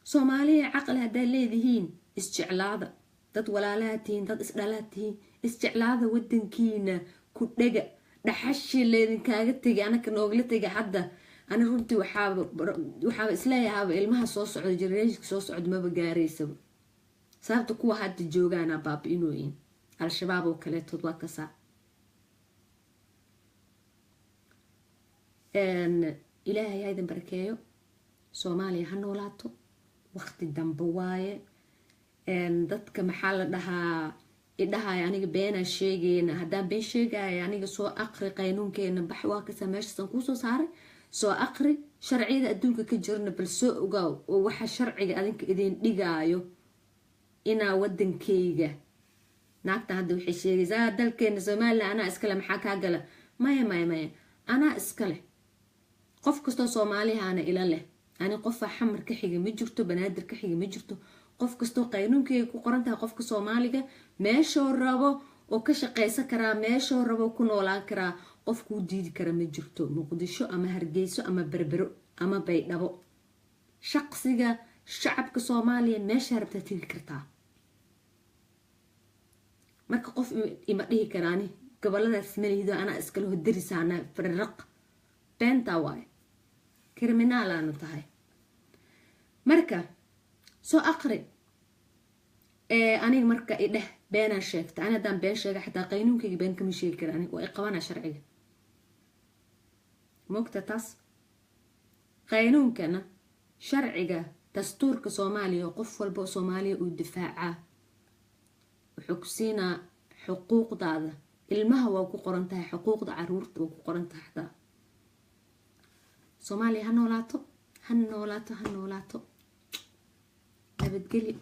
Soomaaliya, caqli haddaa leedihiin, isjeclaada. Dad walaalaha tihiin, dad isdhalaa tihiin, isjeclaada. Wadankiina ku dhega, dhaxashii leedinkaaga tegay anaka noogala tegay. Hadda ani runtii waxaaba isleeyahaaba ilmaha soo socda, generationka soo socda maba gaaraysaba, sababta kuwa hadda joogaana baabi-inooyin Al-Shabaab oo kaleetood waa kasaa. Ilaahay ha idin barakeeyo. Soomaaliya ha noolaato. Waqti dambe waaye. Dadka, maxaa la dhahaa, idhahaya aniga beenaa sheegayna, haddaan been sheegaya aniga soo aqri qaynuunkeena. Bax, waa kasaa meeshaasaan kuusoo saaray, soo aqri sharciyada adduunka ka jirna, bal soo ogaaw oo waxa sharciga adinka idin dhigaayo inaa wadankeyga Naagta hadda waxay sheegaysaa dalkeena Somalilan anaa iskale, maxaa kaa gala? Maya, maya, maya, anaa iskale. Qof kastoo Soomaalihaana ila leh. Ani qofaa Xamar ka xiga ma jirto, Banaadir ka xiga ma jirto. Qof kastoo qaynuunkeyga ku qoran tahay, qofka Soomaaliga meeshoo rabo oo ka shaqaysan karaa, meeshoo rabo ku noolaan karaa. Qof kuu diidi kara ma jirto, Muqdisho ama Hargeyso ama Berbero ama Baydhabo. Shaqsiga shacabka Soomaaliya meeshaa rabtaa tegi kartaa. Marka qof ima dhihi karaani goboladaas malihido, anaa iskala hodarisaana. Firaq beentaa waaye, kriminaalaanu tahay. Marka soo aqri aniga marka idheh beenaa sheegta. Ani haddaan been sheega, xataa qaynuunkayga been kama sheegi kara. Aniga waa i qabanaa sharciga, moogta taas. Qaynuunkana, sharciga, dastuurka Soomaaliya qof walba oo Soomaaliya uu difaacaa, wuxuu ku siinaa xuquuqdaada. Ilmaha waa ku qoran tahay, xuquuqda caruurta waa ku qoran tahay xataa. Soomaaliya ha noolaato, ha noolaato, ha noolaato. Nabadgelyo.